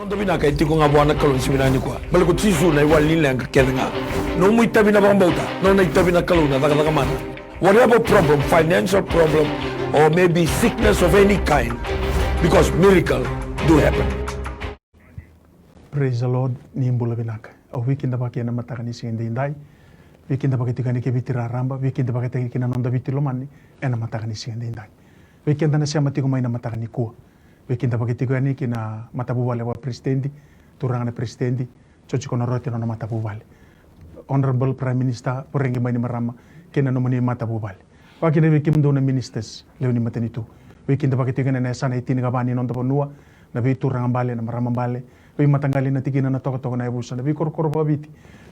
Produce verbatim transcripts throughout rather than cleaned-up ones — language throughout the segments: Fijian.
Noda vinaka e tiko ga vua na Kalou ni siga vinaka nikua. Baleta ko Jisu na iwali ni leqa kece ga. Nomu itavi na vakabauta, nona itavi na Kalou na cakacaka mana. Whatever problem, financial problem, or maybe sickness of any kind, because miracle do happen. Praise the Lord, ni bula vinaka. Au veikidavaki ena mataka ni siga edaidai. Veikidavaki tiko yani kei Viti raraba, veikidavaki tiko yani kina noda Viti lomani ena mataka ni siga edaidai. Vei keda na sema tiko mai na mataka nikua. Veikidavaki tiko yani kina matavuvale vakaperesitedi, turaga na peresitedi, Joji Konaroti na nona matavuvale. Honorable Prime Minister, poregi mai ni marama, kei na nomuni matavuvale. Vakakina vei kemudou na ministers, lewe ni matanitu. Veikidavaki tiko yani ena yasana e tinikava ni noda vanua, na veituraga bale, na marama bale, veimataqali, na tikina, na tokatoka, na yavusa, na veikorokoro vakaviti.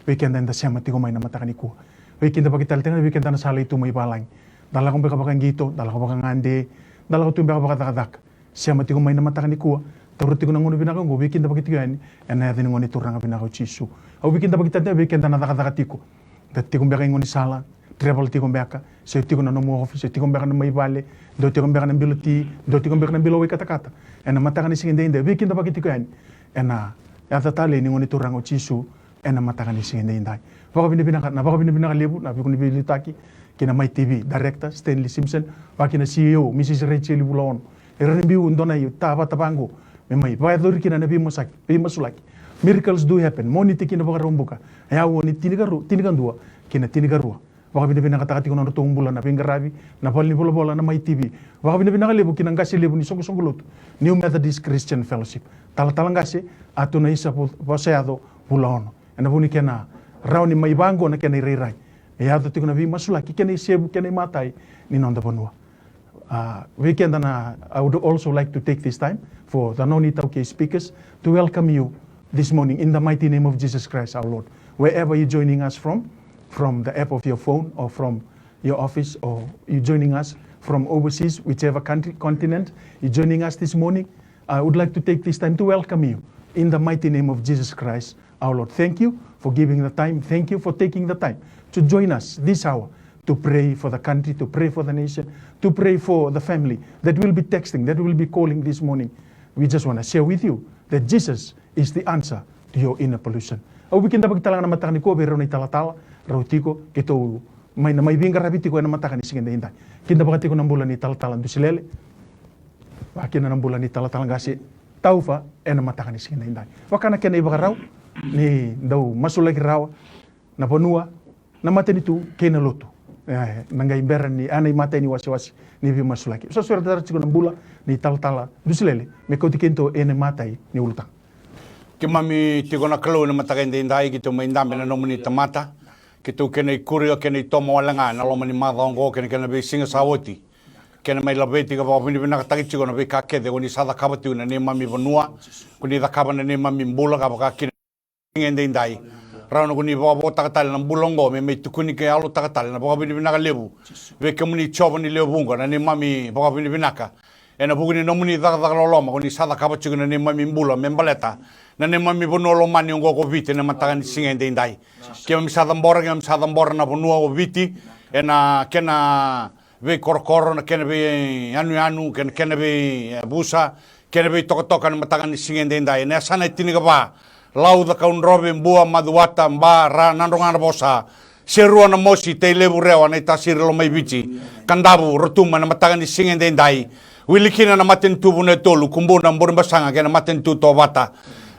Vei keda eda sema tiko mai na mataka nikua. Veikidavaki tale tiko yani vei keda na sala i tu mai valagi. Da lako beka vakaqito, da lako vakagade, da lako tu beka vakacakacaka. Sema tiko mai na mataka nikua. Taura tiko na gauna vinaka oqo, veikidavaki tiko yani ena yaca ni Gone Turaga vinaka o Jisu. Au veikidavaki tale tiko yani vei keda na cakacaka tiko. Da tiko beka i gaunisala, travel tiko beka, se tiko na nomu office, se tiko beka na mai vale, dua tiko beka na bilo ti, dua tiko beka na bilo wai katakata. Ena mataka ni siga edaidai, veikidavaki tiko yani ena yaca talei ni Gone Turaga o Jisu, ena mataka ni siga edaidai. Vakavinavinaka, na vakavinavinaka levu, na vukuna ni veiliutaki, kina Mai T V, Director Stanley Simpson, vakakina C E O, Mrs Rachel Vulaono. Era na biu dua na itavi vaqo me mai vakayacori kina na veimasaki, veimasulaki. Miracles do happen. Moniti kina Vakaraubuka. E aua ni tinikarua, tinikadua, kina tinikarua. Vakavinavinakataka tiko na nodratou bula na veiqaravi, na valenivolavola, na Mai T V. Vakavinavinaka levu kina qase levu ni soqosoqo lotu, New Methodist Christian Fellowship. Talatala qase, Atu Naisa Vo-, Vosayaco Vulaono. Ena vuku ni kena rawa ni mai vaqo na kena irairai. E yaco tiko na veimasulaki, kena isevu, kena imatai ni noda vanua. Ah, vei keda na, I would also like to take this time for the nona iTaukei speakers to welcome you this morning in the mighty name of Jesus Christ our Lord. Wherever you're joining us from, from the app of your phone or from your office, or you're joining us from overseas, whichever country, continent you're joining us this morning, I would like to take this time to welcome you in the mighty name of Jesus Christ our Lord. Thank you for giving the time. Thank you for taking the time to join us this hour to pray for the country, to pray for the nation, to pray for the family that will be texting, that will be calling this morning. We just wanna share with you that Jesus is the answer to your inner pollution. Au veikidavaki tale ga na mataka nikua vei rau na italatala, rau tiko, keitou mai na mai veiqaravi tiko ena mataka ni siga edaidai. Kidavaka tiko na bula ni talatala Dusilele, vakakina na bula ni talatala qase Taufa ena mataka ni siga edaidai. Vaka na kena ivakarau ni dau masulaki rawa na vanua, na matanitu kei na lotu. E, na qai bera ni, ena imatai ni wasewase ni veimasulaki. Sa sureta tiko na bula ni talatala Dusilele me kauti keitou ena imatai ni ulutaga. Keimami tiko na Kalou ena mataka edaidai, keitou mai dabe na nomuni tamata. Keitou kena ikuri, kena itomo wale ga ena loma ni macawa oqo kei na kena veisiga sa oti. Kena mai laveti ka vakavinavinakataki tiko na veika kece ko ni sa cakava tiko na neimami vanua, ko ni cakava na neimami bula ka vakakina siga edaidai. Rawa ni ko ni vakavotaka tale na bula oqo me mai tukuni ka yalotaka tale na vakavinavinaka levu vei kemuni Jiova ni lewe vuqa, na neimami vakavinavinaka. Ena vuku ni nomuni cakacaka loloma ko ni sa cakava tiko na neimami bula me baleta na neimami vanua lomani oqo ko Viti ena mataka ni siga edaidai. Keimami sa cabora, keimami sa cabora na vanua o Viti ena kena veikorokoro, na kena veiyanuyanu, kei na kena veiyavusa, kena veitokatoka ena mataka ni siga edaidai. Ena yasana e tinikava, Lau, Cakaudrove, Bua, Macuata, Ba, Ra, Nadroga, Navosa, Serua, Namosi, Tailevu, Rewa, Naitasiri, Lomaiviti, Kadavu, Rotuma ena mataka ni siga edaidai. Wili kina na matanitu Vanua e Tolu, Kubuna, Burebasaga kei na matanitu Tovata.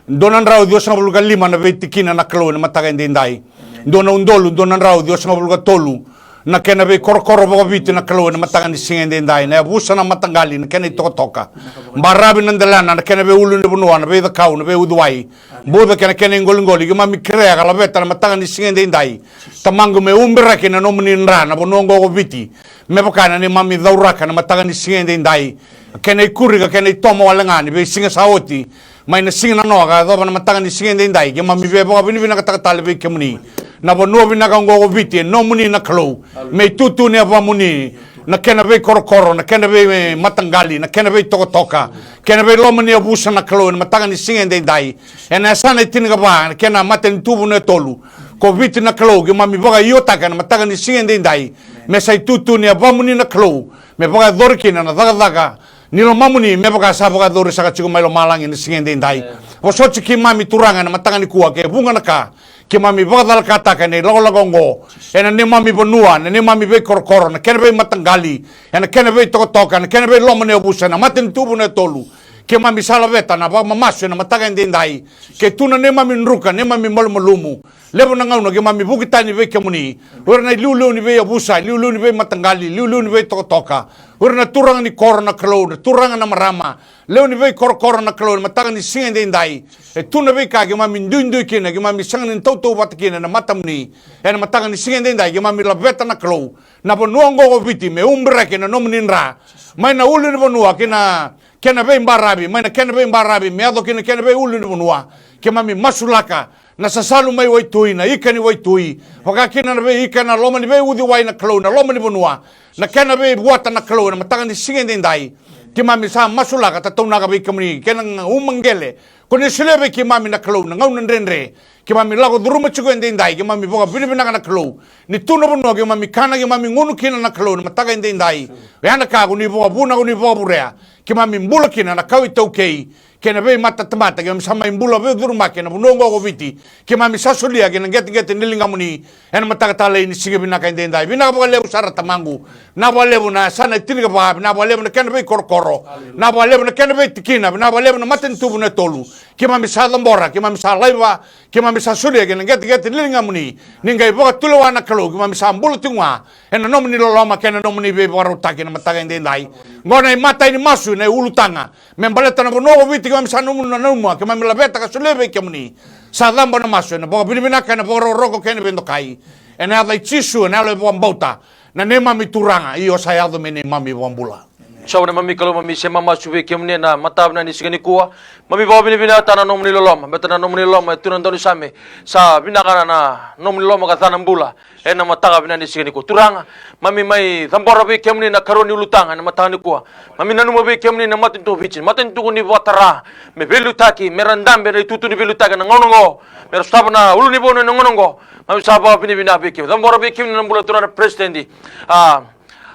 Dua na drau ciwasagavulu ka lima na veitikina na Kalou ena mataka edaidai. Dua na udolu dua na drau ciwasagavulu ka tolu na kena veikorokoro vakaviti na Kalou ena mataka ni siga edaidai. Na yavusa, na mataqali, na kena itokatoka. Baravi, na delana, na kena veiulunivanua, na veicakau, na veiuciwai. Buca kei na kena iqoliqoli, keimami kerea ka laveta na mataka ni siga edaidai. Tamaqu, me uberaki na nomuni dra na vanua oqo ko Viti, me vaka na neimami cauraka na mataka ni siga edaidai. Kena ikuri ka kena itomo wale ga ni veisiga sa oti, mai na siga nanoa ka yacova na mataka ni siga edaidai, keimami via vakavinavinakataka tale vei kemuni. Na vanua vinaka oqo ko Viti e nomuni na Kalou. Me itutu ni yavamuni na kena veikorokoro, na kena veimataqali, na kena veitokatoka, kena veiloma ni yavusa na Kalou ena mataka ni siga edaidai. Ena yasana e tinikava, na kena matanitu Vanua e Tolu ko Viti na Kalou, keimami vakaiotaka ena mataka ni siga edaidai me sa itutu ni yavamuni na Kalou, me vakayacori kina na cakacaka ni lomamuni me vaka sa vakayacori saka tiko mai lomalagi ena siga edaidai. Vosoti keimami Turaga ena mataka nikua, ke vuqa na ka keimami vakacalakataka ena ilakolako oqo ena neimami vanua, na neimami veikorokoro, na kena veimataqali, ena kena veitokatoka, na kena veiloma ni yavusa, na matanitu Vanua e tolu. Keimami sa laveta na vakamamasu ena mataka edaidai. Ke tu na neimami druka, neimami malumalumu, levu na gauna keimami vuki tani vei kemuni. O ira na iliuliu ni veiyavusa, iliuliu ni veimataqali, iliuliu ni veitokatoka, o ira na turaga ni koro na Kalou, na turaga na marama, lewe ni veikorokoro na Kalou, ena mataka ni siga edaidai. E tu na veika keimami duidui kina, keimami sega ni tautauvata kina ena matamuni. Ena mataka ni siga edaidai keimami laveta na Kalou na vanua oqo ko Viti me ubiraki ena nomuni dra. Mai na ulunivanua ki na kena veibaravi, mai na kena veibaravi me yaco ki na kena veiulunivanua. Keimami masulaka na sasalu mai waitui, na ika ni waitui, vaka kina na veiika ena loma ni veiuciwai na Kalou, na loma ni vanua, na kena veivuata na Kalou, ena mataka ni siga edaidai. Keimami sa masulaka, tataunaka vei kemuni kei na umaqele ko ni solia vei keimami na Kalou na gauna dredre keimami lako curuma tiko edaidai. Keimami vakavinavinaka na Kalou ni tu na vanua keimami kana, keimami gunu kina na Kalou ena mataka edaidai. Oya na ka ko ni vakavuna, ko ni vakavurea, keimami bula kina na kawa iTaukei kei na veimatatamata keimami sa mai bula veicurumaki ena vanua oqo ko Viti. Keimami sa solia ki na qeteqete ni ligamuni ena mataka talei ni siga vinaka edaidai. Vinaka vakalevu sara Tamaqu. Vinaka vakalevu na yasana e tinikava, vinaka vakalevu na kena veikorokoro, vinaka vakalevu na kena veitikina, vinaka vakalevu na matanitu Vanua e tolu. Keimami sa cabora, keimami sa laiva, keimami sa solia ki na qeteqete ni ligamuni. Ni qai vakatulewa na Kalou, keimami sa bula tiko ga ena nomuni loloma kei na nomuni veivakarautaki ena mataka edaidai. Oqo na imatai ni masu, na iulutaga me baleta na vanua ko Viti keimami sa nanuma, nanuma, keimami laveta ka solia vei kemuni. Sa cabo na masu ena vakavinavinaka, ena vakarokoroko kei na veidokai. Ena yaca i Jisu, ena yalo e vakabauta na neimami Turaga, io sa yaco me neimami iVakabula. Jiova na neimami Kalou, mami se mamasu vei kemuni ena mataka vinaka ni siga nikua. Mami vakavinavinakataka na nomuni loloma, baleta na nomuni loloma e tu na daunisame. Sa vinaka na, na nomuni loloma ka ca na bula ena mataka vinaka ni siga nikua. Turaga, mami mai cabora vei kemuni na ikarua ni ulutaga ena mataka nikua. Mami nanuma vei kemuni na matanitu o Viti, matanitu ko ni vakatara me veiliutaki, me ra dabe ena itutu ni veiliutaki ena gauna oqo, me ra sotava na ulunivanua ena gauna oqo. Mami sa vakavinavinaka vei kemuni. Cabora vei kemuni na bula turaga na President, a,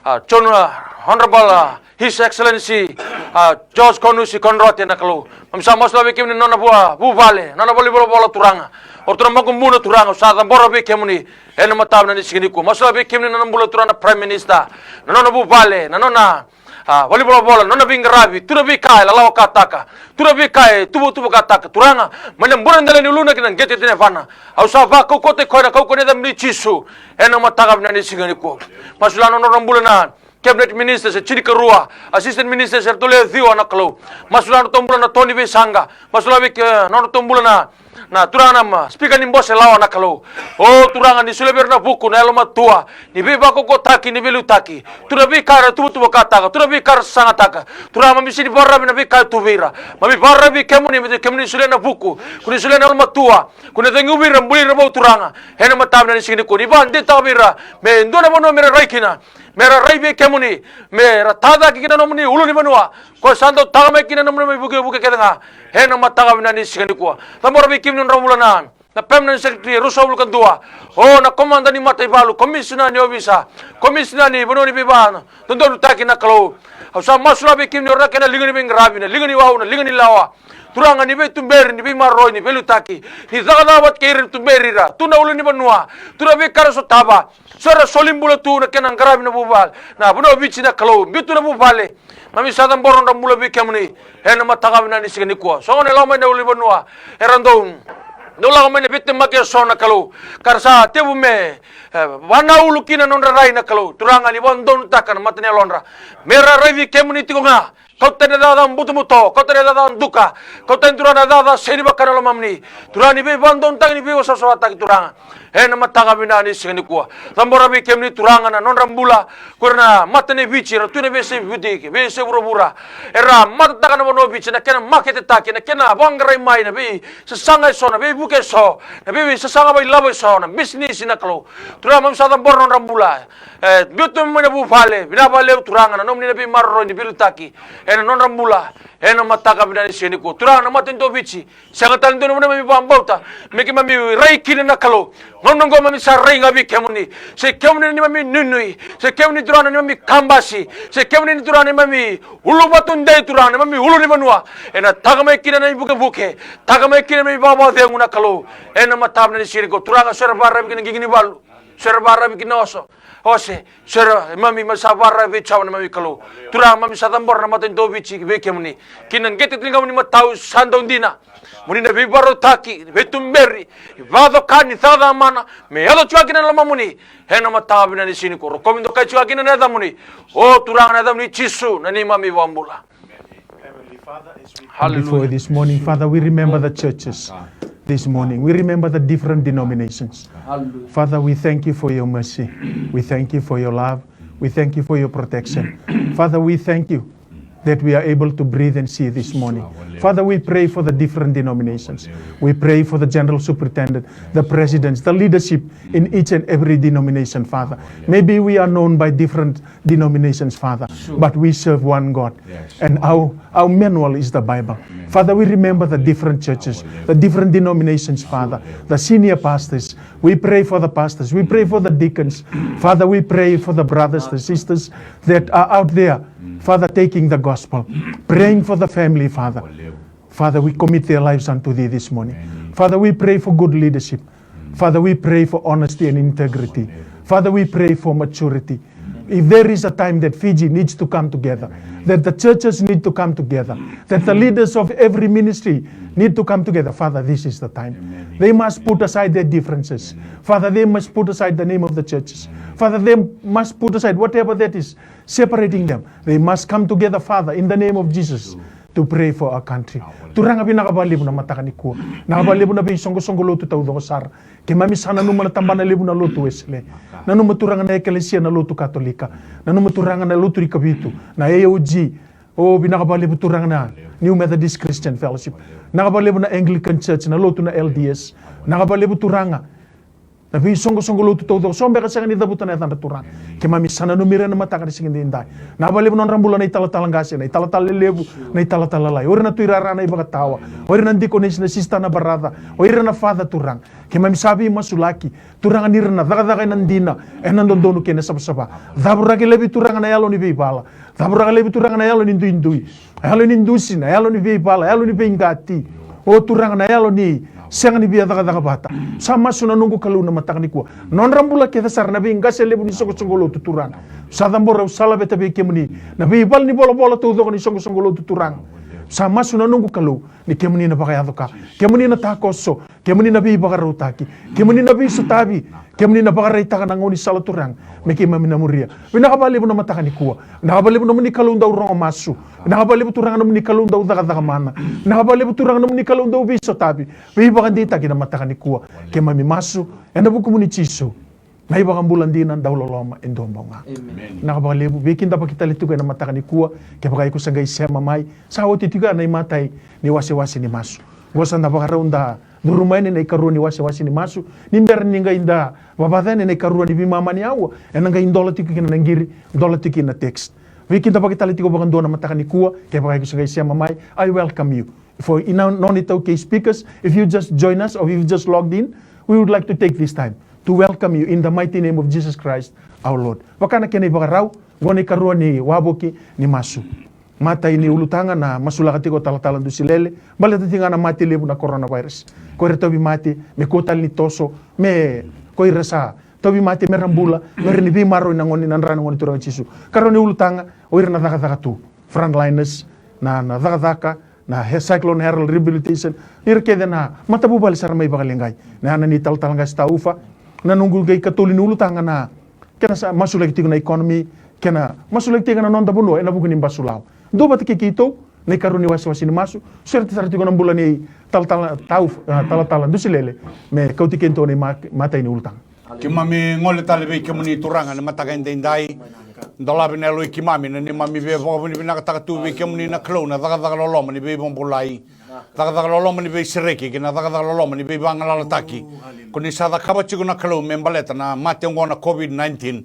a, John, a, Honorable, a, His Excellency, a, George Konusi Konrote na Kalou. Mami sa masulaka vei kemuni na nona vua, vuvale, na nona valenivolavola Turaga. O ratou na makubuna Turaga, au sa cabora vei kemuni ena mataka vinaka ni siga nikua. Masulaka vei kemuni na nona bula Turaga na Prime Minister, na nona vuvale, na nona, a, valenivolavola, na nona veiqaravi, tu na veika e lalawakataka, tu na veika e tuvatuvakataka Turaga, mai na bure dela ni uluna ki na qeteqete ni yavana. Au sa vakaukauwataki koya ena kaukauwa ni yacamuni Jisu ena mataka vinaka ni siga nikua. Masulaka na nodra bula na Cabinet Ministers e tinikarua, Assistant Ministers eratou lewe ciwa na Kalou. Masulaka na nodratou bula na to ni veisaqa. Masulaka vei ke, na nodratou bula na, na Turaga na ma, Speaker ni Bose Lawa na Kalou. O Turaga ni solia vei ira na vuku, na yalomatua, ni veivakaukauwataki, ni veiliutaki. Tu na veika era tuvatuvakataka, tu na veika era sasagataka. Turaga mami sega ni vakararavi na veika e tu vei ira. Mami vakararavi kemuni, me kemuni solia na vuku, ko ni solia na yalomatua, ko ni cegu vei ira, buli ira vou Turaga. Ena mataka vinaka ni siga nikua, ni vakadeitaka vei ira me dua na vanua me ra rai kina. Me ra rai vei kemuni, me ra tacake ki na nomuni ulunivanua, ko sa dau tala mai kina na nomuni mai vukevuke kece ga. Ena mataka vinaka ni siga nikua, cabora vei kemuni na nodra bula na, na permanent secretary e ruasagavulu ka dua. O na komada ni mataivalu, komisina ni ovisa, komisina ni vanua ni veivakadodonutaki na Kalou. Au sa masulaka vei kemuni o ira na kena liga ni veiqaravi, na liga ni wau, na liga ni lawa. Turaga ni veituberi, ni veimaroroi, ni veiliutaki. Ni cakacaka vata kei ira, ni tuberi ira. Tu na ulunivanua, tu na veika era sotava. So era soli bula tu na kena qaravi na vuvale, na vanua o Viti na Kalou, biu tu na vuvale. Mami sa cabora na nodra bula vei kemuni ena mataka vinaka ni siga nikua. So gone lako mai na ulunivanua, era dau, dau lako mai na veitemaki eso na Kalou, ka ra sa tevu me, e, vanaulu kina na nodra rai na Kalou. Turaga ni vakadodonutaka na mata ni yalodra, me ra raici kemuni tiko ga. Kauta na cakacaka butobuto, kauta na cakacaka duka, kauta na Turaga na cakacaka sega ni vaka na lomamuni. Turaga ni veivakadodonutaki, ni veivakasavasavataki Turaga. Ena mataka vinaka ni siga nikua, cabora vei kemuni Turaga na nodra bula ko ira na mata ni Viti, era tu ena veiyasai Viti, veiyasai vuravura. Era matataka na vanua o Viti, na kena maketetaki, na kena vaqarai mai, na veisasaga eso, na veivuke eso, na veisasaga vakailavo eso, na bisinisi na Kalou. Turaga mami sa cabora na nodra bula. E, biu tu mai na vuvale, vinaka vakalevu Turaga na nomuni na veimaroroi, ni veiliutaki ena nodra bula. Ena mataka vinaka ni siga nikua, Turaga na matanitu o Viti, sega tale ni dua na vanua me vakabauta me keimami rai kina na Kalou. Gauna oqo mami sa rai ga vei kemuni. Se kemuni na neimami nuinui, se kemuni Turaga na neimami kabasi, se kemuni Turaga na neimami uluvatu dei, Turaga na neimami ulunivanua. Ena taka mai kina na ivukevuke, taka mai kina na ivakavakacegu na Kalou. Ena mataka vinaka ni siga nikua Turaga, so era vakararavi ki na qiqi ni valu, so era vakararavi ki na oso, ose, so era mami ma sa vakararavi vei Jiova na neimami Kalou. Turaga, mami sa cabora na matanitu o Viti vei kemuni, ki na qete tinikamuni matau sa dau dina. Mo ni na veivakarautaki, veituberi, vakacokani, cakacaka mana, me yaco tiko kina na lomamuni. Ena mataka vinaka ni siga nikua, rokovi dokai tiko kina na yacamuni. O Turaga, na yacamuni Jisu na neimami iVakabula. Hallelujah. Before this morning, Father, we remember the churches this morning. We remember the different denominations. Father, we thank you for your mercy. We thank you for your love. We thank you for your protection. Father, we thank you that we are able to breathe and see this morning. Father, we pray for the different denominations. We pray for the general superintendent, the presidents, the leadership in each and every denomination, Father. Maybe we are known by different denominations, Father, but we serve one God. And our, our manual is the Bible. Father, we remember the different churches, the different denominations, Father, the senior pastors. We pray for the pastors. We pray for the deacons. Father, we pray for the brothers, the sisters that are out there, Father, taking the gospel, praying for the family, Father. Father, we commit their lives unto thee this morning. Father, we pray for good leadership. Father, we pray for honesty and integrity. Father, we pray for maturity. If there is a time that Fiji needs to come together, that the churches need to come together, that the leaders of every ministry need to come together, Father, this is the time. They must put aside their differences. Father, they must put aside the name of the churches. Father, they must put aside whatever that is separating them. They must come together, Father, in the name of Jesus, to pray for our country. Turaga, vinaka vakalevu na mataka nikua. Vinaka vakalevu na veisoqosoqo lotu taucoko sara. Keimami sa nanuma na tabana levu na lotu Wesele. Nanuma, Turaga, na ekelesia na lotu Katolika. Nanuma, Turaga, na lotu ni Kavitu, na A O G. O, vinaka vakalevu, Turaga, na New Methodist Christian Fellowship. Vinaka vakalevu na Anglican Church, na lotu na L D S. Vinaka vakalevu, Turaga, na veisoqosoqo lotu taucoko, so beka sega ni cavuta na yacadra, Turaga. Keimami sa nanumi ira ena mataka ni siga edaidai. Vinaka vakalevu na nodra bula na italatala qase, na italatala lelevu, na italatala lalai. O ira na tuirara, na ivakatawa. O ira na deaconess, na sister, na brother. O ira na father, Turaga. Keimami sa veimasulaki, Turaga, ni ra na cakacaka ena dina, ena dodonu kei na savasava. Cavuraki laivi, Turaga, na yalo ni veivala. Cavuraki laivi, Turaga, na yalo ni duidui, na yalo ni dusi, na yalo ni veivala, yalo ni veiqati. O Turaga, na yalo ni sega ni via cakacaka vata. Sa masu na noqu Kalou na mataka nikua. Nodra bula kece sara na veiqase levu ni soqosoqo lotu, Turaga. Sa cabora, au sa laveta vei kemuni na veivala ni volavola taucoko ni soqosoqo lotu, Turaga. Sa masu na noqu Kalou ni kemuni na vakayaco ka, kemuni na takoso, kemuni na veivakarautaki, kemuni na veisotavi, kemuni na vakaraitaka na gaunisala, Turaga, me keimami na muria. Vinaka vakalevu na mataka nikua. Vinaka vakalevu nomuni Kalou dau rogo masu. Vinaka vakalevu, Turaga, nomuni Kalou dau cakacaka mana. Vinaka vakalevu, Turaga, nomuni Kalou dau veisotavi, veivakadeitaki na mataka nikua. Keimami masu ena vukumuni, Jisu, na iVakabula dina, dau loloma e dua bau ga. Amen. Vinaka vakalevu. Veikidavaki tale tiko ena mataka nikua, kevaka iko sa qai sema mai, sa oti tiko ya na imatai ni wasewase ni masu. Qo sa na vakarau da curu mai yani na ikarua ni wasewase ni masu. Ni bera ni qai da vavaca yani na ikarua ni veimama ni aua, ena qai dola tiko kina na qiri, dola tiko kina na text. Veikidavaki tale tiko vakadua na mataka nikua, kevaka iko sa qai sema mai, I welcome you. For ina nona iTaukei speakers, if you just join us or if you just logged in, we would like to take this time to welcome you in the mighty name of Jesus Christ, our Lord. Vaka na kena ivakarau, qo na ikarua ni wavoki ni masu. Matai ni ulutaga na masulaka tiko o Talatala Dusilele, baleta tiko ga na mate levu na coronavirus. Ko ira tauvimate, me kua tale ni toso, me ko ira sa tauvimate me ra bula, me ra ni veimaroroi na gone, na dra na Gone Turaga o Jisu. Karua ni ulutaga, o ira na cakacaka tu, frontliners, na, na cakacaka, na He-, Cyclone Harold rehabilitation, ira kece na matavuvale sara mai vakaleqai. Na yana ni talatala qase Taufa, na noqu qai katolu ni ulutaga na kena sa masulaki tiko na economy, kena masulaki tiko na noda vanua ena vuku ni basu lawa. Dua vata kei keitou na ikarua ni wasewase ni masu, sureti sara tiko na bula ni talatala Tau, ah, talatala Dusilele, me kauti keitou na ima-, matai ni ulutaga. Keimami gole tale vei kemuni Turaga na mataka edaidai. Dolavi na yaloi keimami, na neimami via vakavinavinakataka tu vei kemuni na Kalou na cakacaka loloma ni veivakabulai, cakacaka loloma ni veisereki kei na cakacaka loloma ni veivagalalataki. Ko ni sa cakava tiko na Kalou me baleta na mate oqo na COVID nineteen.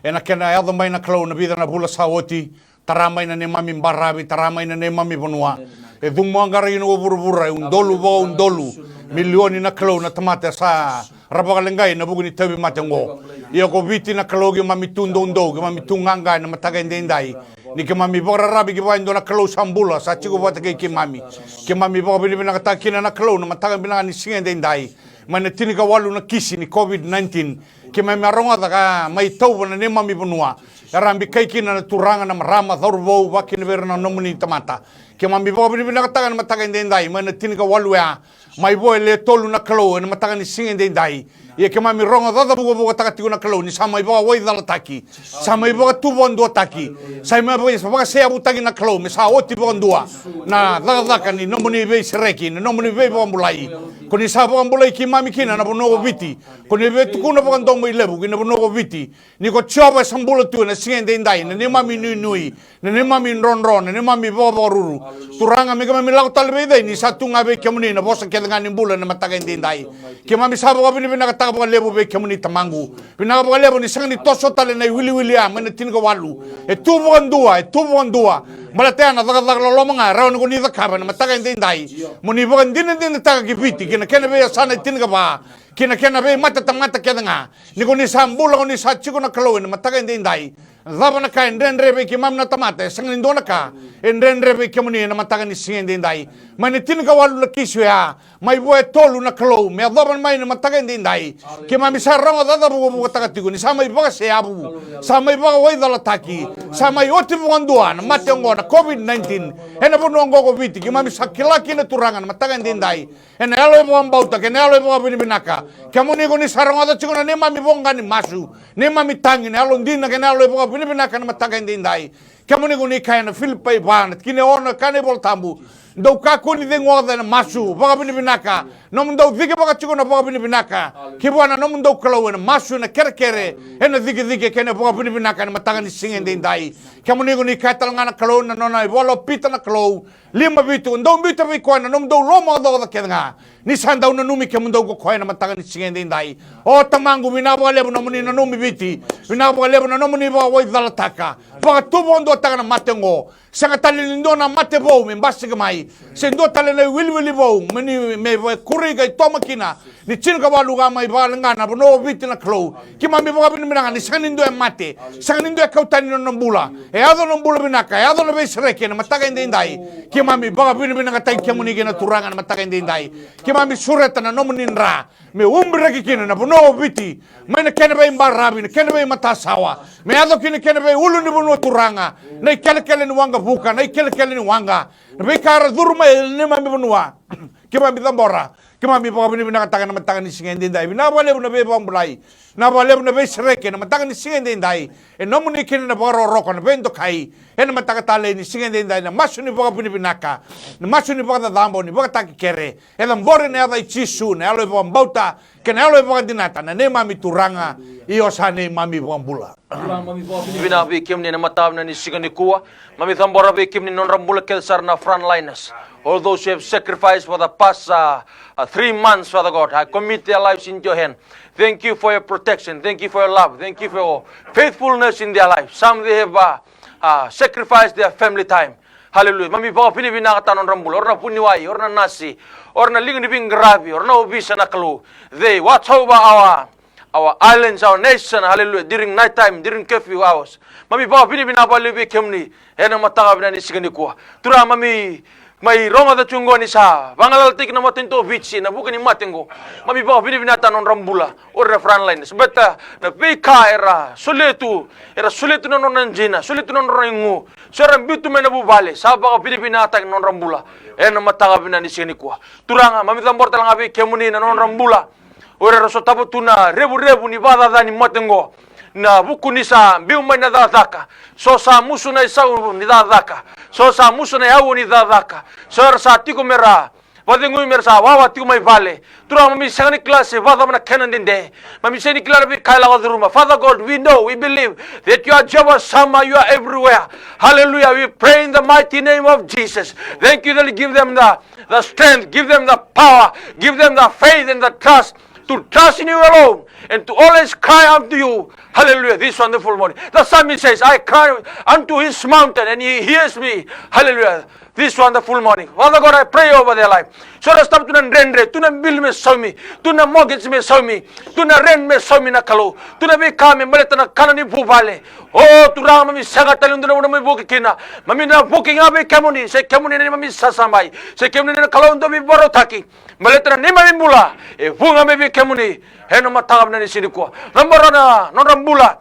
Ena kena yaco mai na Kalou na vica na vula sa oti, tara mai na neimami baravi, tara mai na neimami vanua. E cumu a qara ina o vuravura e udolu vakaudolu milioni na Kalou na tamata sa ra vakaleqai ena vuku ni tauvimate oqo. Ia ko Viti na Kalou, keimami tu doudou, keimami tu qaqa ena mataka edaidai. Ni keimami vakararavi ki vua e dua na Kalou sa bula, sa tiko vata kei keimami. Keimami vakavinavinakataka kina na Kalou na mataka vinaka ni siga edaidai. Mai na tinikawalu na kisi ni COVID nineteen. Keimami a rogoca ka mai tauva na neimami vanua. Era a bikai kina na turaga, na marama, cauravou, vakakina vei ira na nomuni tamata. Keimami vakavinavinakataka na mataka edaidai, mai na tinikawalu ya. Mai vo e le tolu na Kalou ena mataka ni siga edaidai. Ia keimami rogo cacavukavukataka tiko na Kalou ni sa mai vakawaicalataki, sa mai vakatuvaduataki, sa mai vaka-, vakaseyavutaki na Kalou, me sa oti vakadua na cakacaka ni nomuni veisereki, na nomuni veivakabulai. Ko ni sa vakabulai keimami kina na vanua ko Viti. Ko ni veitukuna vakadomo i levu ki na vanua ko Viti. Ni ko Jiova e sa bula tu ena siga edaidai, na neimami nuinui, na neimami drodro, na neimami vakavakaruru. Turaga, me keimami lako tale vei cei ni sa tu ga vei kemuni na vosa kece ga ni bula ena mataka edaidai. Keimami sa vakavinavinakataka vakalevu vei kemuni Tamaqu. Vinaka vakalevu ni sega ni toso tale na iwiliwili ya mai na tinikawalu. E tu vakadua, e tu vakadua. Baleta ya na cakacaka loloma ga e rawa ni ko ni cakava ena mataka edaidai. Mo ni vakadinadinataka ki Viti, ki na kena veiyasana e tinikava, ki na kena veimatatamata kece ga. Ni ko ni sa bula, ko ni sa tiko na Kalou ena mataka edaidai. Cava na ka e dredre vei keimami na tamata? E sega ni dua na ka e dredre vei kemuni ena mataka ni siga edaidai. Mai na tinikawalu na kisi oya, mai vo e tolu na Kalou, me yacova mai na mataka edaidai. Keimami sa rogo cacavukavukataka tiko ni sa mai vakaseyavu, sa mai vakawaicalataki, sa mai oti vakadua na mate oqo na COVID nineteen ena vanua oqo ko Viti. Keimami sa kila kina Turaga na mataka edaidai. Ena yalo e vakabauta kei na yalo e vakavinavinaka. Kemuni ko ni sa rogoca tiko na neimami voqa ni masu, neimami tagi, na yalodina kei na yalo e vakavinavinaka ena mataka edaidai. Kemuni ko ni kaya ena Filipai va na tikina e ono, e kaya na iVola Tabu: Dou kakua ni cegu oca ena masu, vakavinavinaka. Nomudou cikevaka tiko na vakavinavinaka ki vua na nomudou Kalou ena masu, ena kerekere, ena cikecike kei na vakavinavinaka ena mataka ni siga edaidai. Kemuni ko ni kaya tale ga na Kalou ena nona ivola o Pita na Kalou, lima vitu: Dou biuta vei koya na nomudou lomaocaoca kece ga, ni sa dau nanumi kemudou ko koya ena mataka ni siga edaidai. O Tamaqu, vinaka vakalevu nomuni nanumi Viti. Vinaka vakalevu na nomuni vakawaicalataka, vakatuvaduataka na mate oqo. Sega tale ni dua na mate vou me basika mai, se dua tale na iwiliwili vou me ni, me vakurei ka itoma kina. Ni tinikawalu ga mai vakaleqa na vanua o Viti na Kalou. Keimami vakavinavinaka ni sega ni dua e mate, sega ni dua e kau tani na nona bula. E yaco na bula vinaka, e yaco na veisereki ena mataka edaidai. Keimami vakavinavinakataki kemuni kei na Turaga ena mataka edaidai. Keimami sureta na nomuni dra me ubiraki kina na vanua o Viti mai na kena veibaravi, na kena veimatasawa, me yaco kina kena veiulunivanua, Turaga, na ikelekele ni waqavuka, na ikelekele ni waqa, na veika era curu mai ena neimami vanua. Keimami cabora, keimami vakavinavinakataka ena mataka ni siga edaidai. Vinaka vakalevu na veivakabulai, vinaka vakalevu na veisereki ena mataka ni siga edaidai. E nomuni kina na vakarokoroko, na veidokai ena mataka talei ni siga edaidai, na masu ni vakavinavinaka, na masu ni vakacacabo, ni vakatakekere. E cabori ena yaca i Jisu, na yalo e vakabauta kei na yalo e vakadinata, na neimami Turaga, io sa neimami iVakabula. Vinaka vei kemuni ena mataka vinaka ni siga nikua. Mami cabora vei kemuni na nodra bula kece sara na frontliners. All those who have sacrificed for the past, uh, uh, three months, Father God, I commit their lives into your hand. Thank you for your protection. Thank you for your love. Thank you for your faithfulness in their life. Some they have, uh, uh, sacrificed their family time. Hallelujah. Mami vakavinavinakataka na nodra bula. O ira na vuniwai, o ira na nasi, o ira na liga ni veiqaravi, o ira na ovisa na Kalou. They watch over our, our islands, our nation. Hallelujah. During night time, during curfew hours. Mami vakavinavinaka vakalevu vei kemuni ena mataka vinaka ni siga nikua. Turaga, mami mai rogoca tu oqo ni sa vagalalataki na matanitu o Viti ena vuku ni mate oqo. Mami vakavinavinakataka na nodra bula. O ira na frontliners, baleta na veika era solia tu, era solia tu na nodra dina, solia tu na nodra igu, so era biu tu mai na vuvale, sa vakavinavinakataki na nodra bula ena mataka vinaka ni siga nikua. Turaga, mami cabora tale ga vei kemuni na nodra bula o ira era sotava tu na revurevu ni vakacaca ni mate oqo, na vuku ni sa biu mai na cakacaka, so sa musu na isau ni cakacaka, so sa musu na aua ni cakacaka, so era sa tiko me ra vakacegui me ra sa wawa tiko mai vale. Turaga, mami sega ni kila se vakacava na kena dede. Mami sega ni kila na veika e lako curuma. Father God, we know, we believe that you are Jehovah Shammah, you are everywhere. Hallelujah. We pray in the mighty name of Jesus. Thank you that you give them the, the strength, give them the power, give them the faith and the trust to trust in you alone and to always cry unto you. Hallelujah. This wonderful morning. The psalmist says, "I cry unto his mountain and he hears me." Hallelujah. This wonderful morning. Father God, I pray over their life. So ra sotava tu na dredre, tu na bili me saumi, tu na mortgage me saumi, tu na rent me saumi na Kalou, tu na veika me baleta na kana ni vuvale. O Turaga, mami sega tale ni dua na vanua mami vuki kina. Mami na vuki ga vei kemuni, se kemuni na neimami sasabai, se kemuni na Kalou dau veivakarautaki. Baleta na neimami bula e vuqa mai vei kemuni ena mataka vinaka ni siga nikua. Cabora na nodra bula.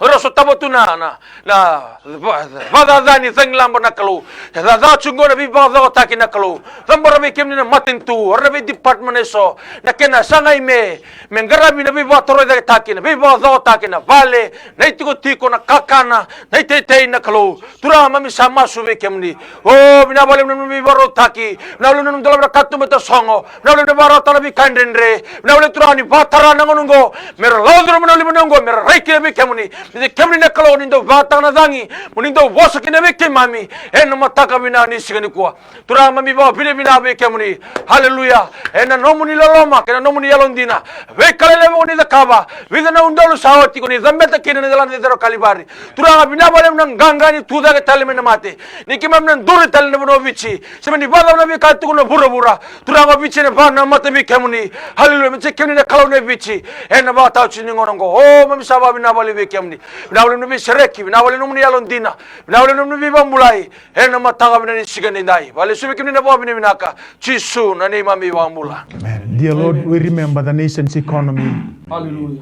Era sotava tu na, na, na va- vacacani, cagilaba na Kalou. E caca tu qo na veivakacokotaki na Kalou. Cabora vei kemuni na matanitu, era na veidepartment eso, na kena sagai me, me qaravi na veivakatorocaketaki, na veivakacokotaki, na vale, na itikotiko, na kakana, na iteitei na Kalou. Turaga, mami sa masu vei kemuni. O, vinaka vakalevu na nomuni veivakarautaki. Vinaka vakalevu na nomuni dolavi na katuba e tasogo. Vinaka vakalevu na vakarautaka na veika dredre. Vinaka vakalevu Turaga ni vakatara na gauna oqo, me ra lako curuma na lima na oqo, me ra rai kina vei kemuni. Ni kemuni na Kalou ni dau vakataka na cagi, mo ni dau vosa kina vei keimami ena mataka vinaka ni siga nikua. Turaga, mami vakavinavinaka vei kemuni. Haleluya. Ena nomuni loloma kei na nomuni yalodina, veika lelevu ko ni cakava. Vica na udolu sa oti ko ni cabeta kina na cala ni cecere o Kalivari. Turaga, vinaka vakalevu na qaqa ni tucake tale mai na mate. Ni keimami na duri tale na vanua o Viti, se mani vakacava na veika e tukuna na vuravura. Turaga, o Viti ena vakanamata vei kemuni. Haleluya. Me tiko kemuni na Kalou nei Viti ena vakatau tiko ni gauna oqo. O, mami sa vakavinavinaka vei kemuni. Vinaka vakalevu na veisereki, vinaka vakalevu na nomuni yalodina, vinaka vakalevu na nomuni veivakabulai ena mataka vinaka ni siga nidai. Vakalesuvi kemuni na vakavinavinaka, Jisu na neimami iVakabula. Amen. Dear Lord, we remember the nation's economy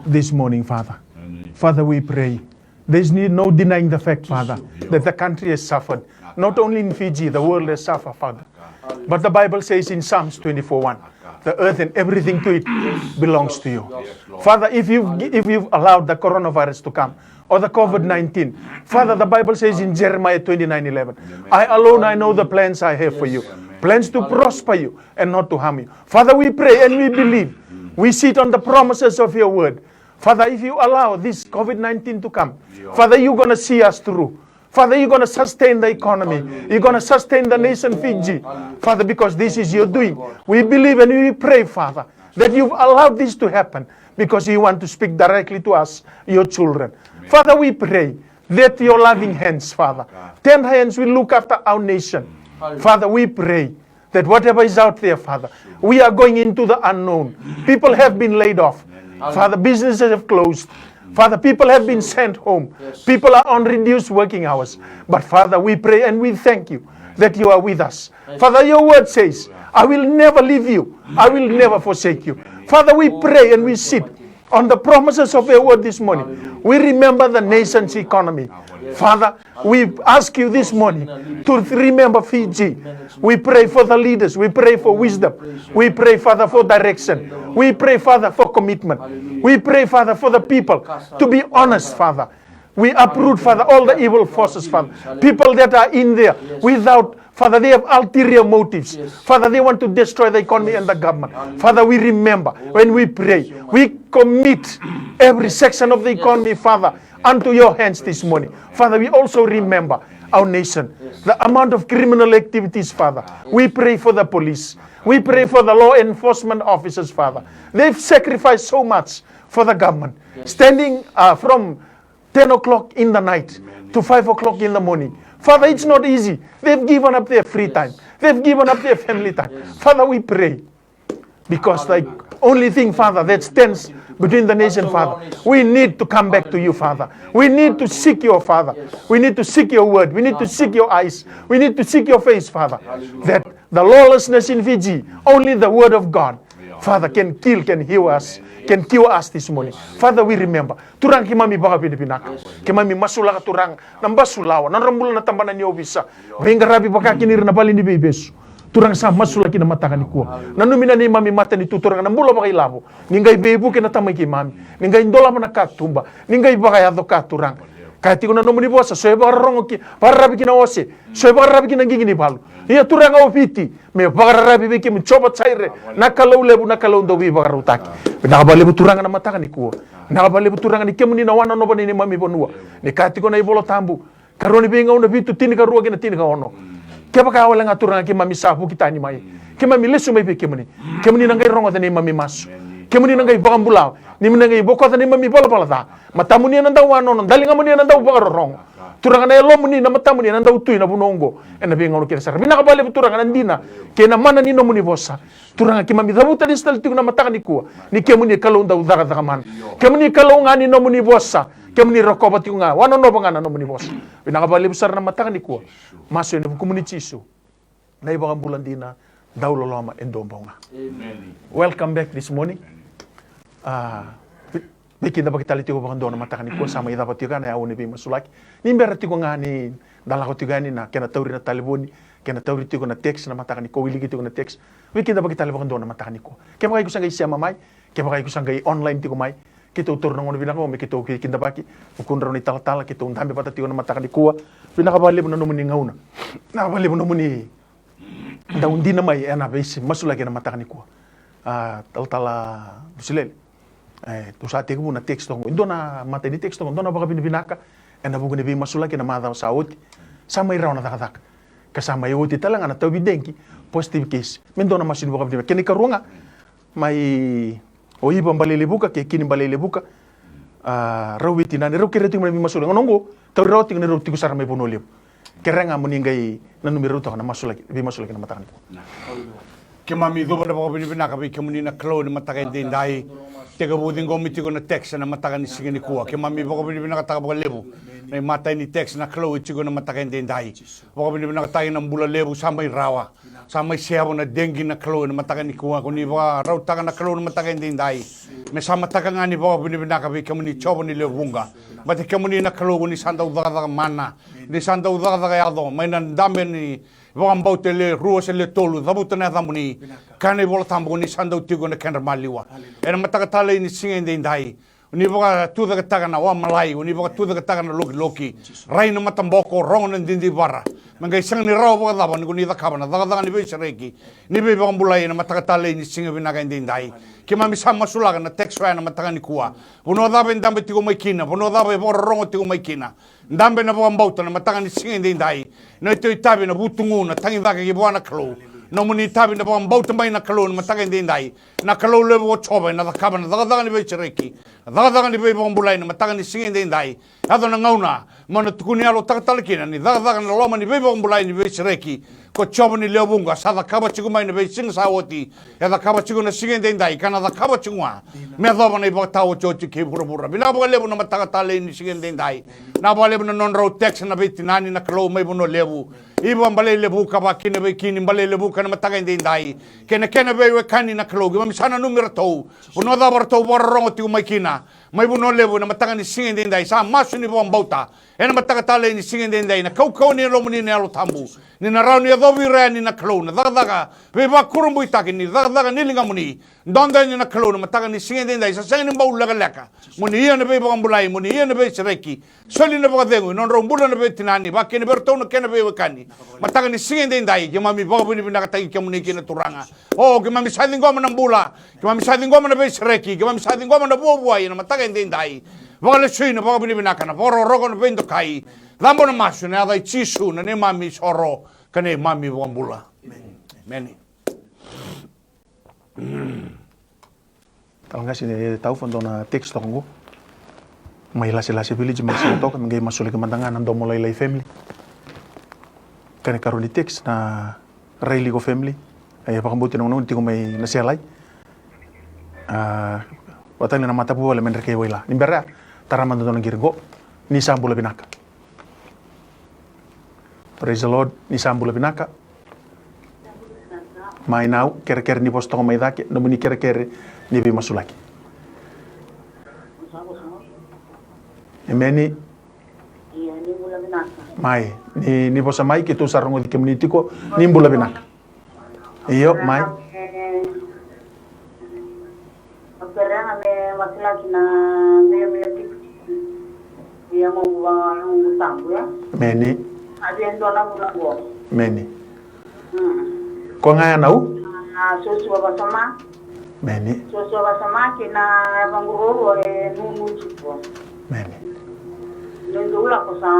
this morning, Father. Father, we pray. There's need, no denying the fact, Father, that the country has suffered. Not only in Fiji, the world has suffered, Father. But the Bible says in Psalms twenty-four one, "The earth and everything to it belongs to you." Father, if you've, if you've allowed the coronavirus to come, or the COVID nineteen, Father, the Bible says in Jeremiah twenty-nine eleven, "I alone, I know the plans I have for you, plans to prosper you and not to harm you." Father, we pray and we believe. We sit on the promises of your word. Father, if you allow this COVID nineteen to come, Father, you're going to see us through. Father, you're going to sustain the economy. You're going to sustain the nation Fiji. Father, because this is your doing. We believe and we pray, Father, that you've allowed this to happen because you want to speak directly to us, your children. Father, we pray that your loving hands, Father, tender hands will look after our nation. Father, we pray that whatever is out there, Father, we are going into the unknown. People have been laid off. Father, businesses have closed. Father, people have been sent home. People are on reduced working hours. But Father, we pray and we thank you that you are with us. Father, your word says, "I will never leave you. I will never forsake you." Father, we pray and we sit on the promises of your word this morning. We remember the nation's economy. Father, we ask you this morning to remember Fiji. We pray for the leaders. We pray for wisdom. We pray, Father, for direction. We pray, Father, for commitment. We pray, Father, for the people to be honest, Father. We uproot, Father, all the evil forces, Father. People that are in there without, Father, they have ulterior motives. Father, they want to destroy the economy and the government. Father, we remember when we pray, we commit every section of the economy, Father, unto your hands this morning. Father, we also remember our nation, the amount of criminal activities, Father. We pray for the police. We pray for the law enforcement officers, Father. They've sacrificed so much for the government, standing uh, from ten o'clock in the night to five o'clock in the morning. Father, it's not easy. They've given up their free time. They've given up their family time. Father, we pray because the only thing, Father, that stands between the nation, Father, we need to come back to you, Father. We need to seek your Father. We need to seek your word. We need to seek your eyes. We need to seek your face, Father. That the lawlessness in Fiji, only the word of God, Father, can kill, can heal us, can cure us this morning. Father, we remember. Turaga, keimami vakavinavinaka. Keimami masulaka, Turaga, na basu lawa, na nodra bula na tabana ni ovisa. Veiqaravi vaka kina ira na vale ni veivesu. Turaga, sa masulaki na mataka nikua. Nanumi na neimami matanitu, Turaga, na bula vakailavo. Ni qai veivuke na tamai keimami. Ni qai dolava na katuba. Ni qai vakayaco ka, Turaga. Kaya tiko na nomuni vosa, so e vakarorogo ki, vakararavi ki na ose, so e vakararavi ki na qiqi ni valu. Ia Turaga, o Viti me vakararavi vei kemuni, Jiova Jaire, na Kalou levu, na Kalou dau veivakarautaki. Vinaka vakalevu Turaga na mataka nikua. Vinaka vakalevu Turaga ni kemuni na wanonova ni neimami vanua. Ni kaya tiko na iVola Tabu, karua ni Veigauna vitu, tinikarua kei na tinikaono. Kevaka wale ga Turaga keimami sa vuki tani mai, keimami lesu mai vei kemuni, kemuni na qai rogoca neimami masu. Kemuni na qai vakabula, ni muni na qai bokoca neimami valavala ca. Matamuni ena dau wanono, daligamuni ena dau vakarorogo. Turaga, na yalomuni, na matamuni ena dau tu ena vanua oqo ena veigauna kece sara. Vinaka vakalevu Turaga na dina kei na mana ni nomuni vosa. Turaga, keimami cavuta lesu tale tiko na mataka nikua ni kemuni Kalou dau cakacaka mana. Kemuni Kalou ga ni nomuni vosa. Kemuni rokova tiko ga, wanonova ga na nomuni vosa. Vinaka vakalevu sara na mataka nikua. Masu ena vukumuni Jisu, na iVakabula dina, dau loloma e dua bau ga. Amen. Welcome back this morning. Ah, vei, veikidavaki tale tiko vakadua na mataka nikua, sa mai cava tiko ga na aua ni veimasulaki. Ni bera tiko ga ni da lako tiko yani, na kena tauri na talevoni, kena tauri tiko na text na mataka nikua, wiliki tiko na text. Veikidavaki tale vakadua na mataka nikua. Kevaka iko sa qai sema mai, kevaka iko sa qai online tiko mai, keitou taura na gauna vinaka oqo me keitou veikidavaki, vukudrau na italatala, keitou dabe vata tiko na mataka nikua. Vinaka vakalevu na nomuni gauna. Vinaka vakalevu na nomuni dau dina mai ena veimasulaki ena mataka nikua. Ah, talatala Dusilele. E, tou sa tekivu na text toka oqo. E dua na imatai ni text toka oqo, dua na vakavinavinaka ena vuku ni veimasulaki ena macawa sa oti. Sa mai rawa na cakacaka. Ka sa mai oti tale ga na tauvi dengue, positive case. Me dua na masu ni vakavinavinaka. Kena ikarua ga, mai o Iva Balailevuka kei Kini Balailevuka. Ah, rau veitinani, rau kerea tiko mai na veimasulaki. Gauna oqo, tauri rawa tiko ni rau tiko sara mai Vanua Levu. Kerea ga mo ni qai nanumi rau toka na masulaki, veimasulaki na mataka nikua. Keimami cuva na vakavinavinaka vei kemuni na Kalou ena mataka edaidai. Tekivu ciqomi tiko na text ena mataka ni siga nikua. Keimami vakavinavinakataka vakalevu na imatai ni text na Kalou e tiko ena mataka edaidai. Vakavinavinakataki na bula levu sa mai rawa. Sa mai seavu na dengue na Kalou ena mataka nikua. Ko ni vakarautaka na Kalou ena mataka edaidai. Me sa mataka ga ni vakavinavinaka vei kemuni Jiova ni lewe vuqa. Baleta kemuni na Kalou ko ni sa dau cakacaka mana. Ni sa dau cakacaka yaco mai na dabe ni vakabauta e le rua se le tolu, cavuta na yacamuni. Kaya na iVola Tabu ko ni sa dau tiko ena kedra maliwa. Ena mataka talei ni siga edaidai, ni vakatucaketaka na wamalai, ni vakatucaketaka na lokiloki. Rai na mataboko, rogo na didivara. Me qai sega ni rawa vakacava ni ko ni cakava na cakacaka ni veisereki, ni veivakabulai ena mataka talei ni siga vinaka edaidai. Keimami sa masulaka na text oya ena mataka nikua. Vanua cava e dabe tiko mai kina, vanua cava e vakarorogo tiko mai kina. Dabe na vakabauta na mataka ni siga edaidai. Na itavi na vutugu na tagicake ki vua na Kalou. Nomuni itavi na vakabauta mai na Kalou na mataka edaidai. Na Kalou levu o Jiova ena cakava na cakacaka ni veisereki. Na cakacaka ni veivakabulai na mataka ni siga edaidai. Yaco na gauna mo na tukuni yalo takatale kina ni cakacaka na loma ni veivakabulai ni veisereki. Ko Jiova ni lewe vuqa sa cakava tiko mai na veisiga sa oti. E cakava tiko na siga edaidai, ka na cakava tiko ga me yacova na ivakataotioti kei vuravura. Vinaka vakalevu na mataka talei ni siga edaidai. Vinaka vakalevu na nodrau text na veitinani na Kalou mai Vanua Levu. Iva Balailevuka vakakina vei Kini Balailevuka na mataka edaidai. Kei na kena veiwekani na Kalou, keimami sa nanumi iratou. Vanua cava ratou vakarorogo tiko mai kina. Mai Vanua Levu ena mataka ni siga edaidai. Sa masu ni vakabauta. Ena mataka talei ni siga edaidai na kaukauwa ni yalomuni na Yalo Tabu. Ni na rawa ni yacovi ira yani na Kalou na cakacaka veivakurabuitaki ni cakacaka ni ligamuni. Dodo yani na Kalou na mataka ni siga edaidai sa sega ni bau lekaleka. Mo ni ia na veivakabulai, mo ni ia na veisereki. Soli na vakacegu ena nodrau bula na veitinani, vakakina vei iratou na kena veiwekani. Mataka ni siga edaidai keimami vakavinavinakataki kemuni kina Turaga. O, keimami sa ciqoma na bula, keimami sa ciqoma na veisereki, keimami sa ciqoma na vuavuai ena mataka edaidai. Vakalesui na vakavinavinaka, na vakarokoroko, na veidokai. Cabo na masu ena yaca i Jisu na neimami isoro ka neimami iVakabula. Emeni. Talagasi e tau fa dua na text toka qo. Mai Lasilasi village mai Saratoga, me qai masulaki mada ga na Domolailai family. Kena ikarua ni text na Railiko family. E vakabauti na gauna tiko mai Naselai. A, vakatale na matavuvale me Drekeiwaila. Ni bera ya, tara mada dua na qiri qo. Ni sa bula vinaka. Praise the Lord. Ni sa bula vinaka. Mai nau kerekere ni vosa toka mai cake, nomuni kerekere ni veimasulaki. Emeni. Mai, ni, ni vosa mai, keitou sa rogoci kemuni tiko, ni bula vinaka. Io, mai. Au kerea ga me masulaki na veiyavuya tikotiko. Ia mo vua na Yalo Tabu, e? Emeni. A via dua na vula qo. Emeni. Mm. Ko ga ya nau? Na Sosua Vasoma. Emeni. Sosua Vasoma kei na yavaqu ruarua e nunu tiko. Emeni. Ni dou lako sa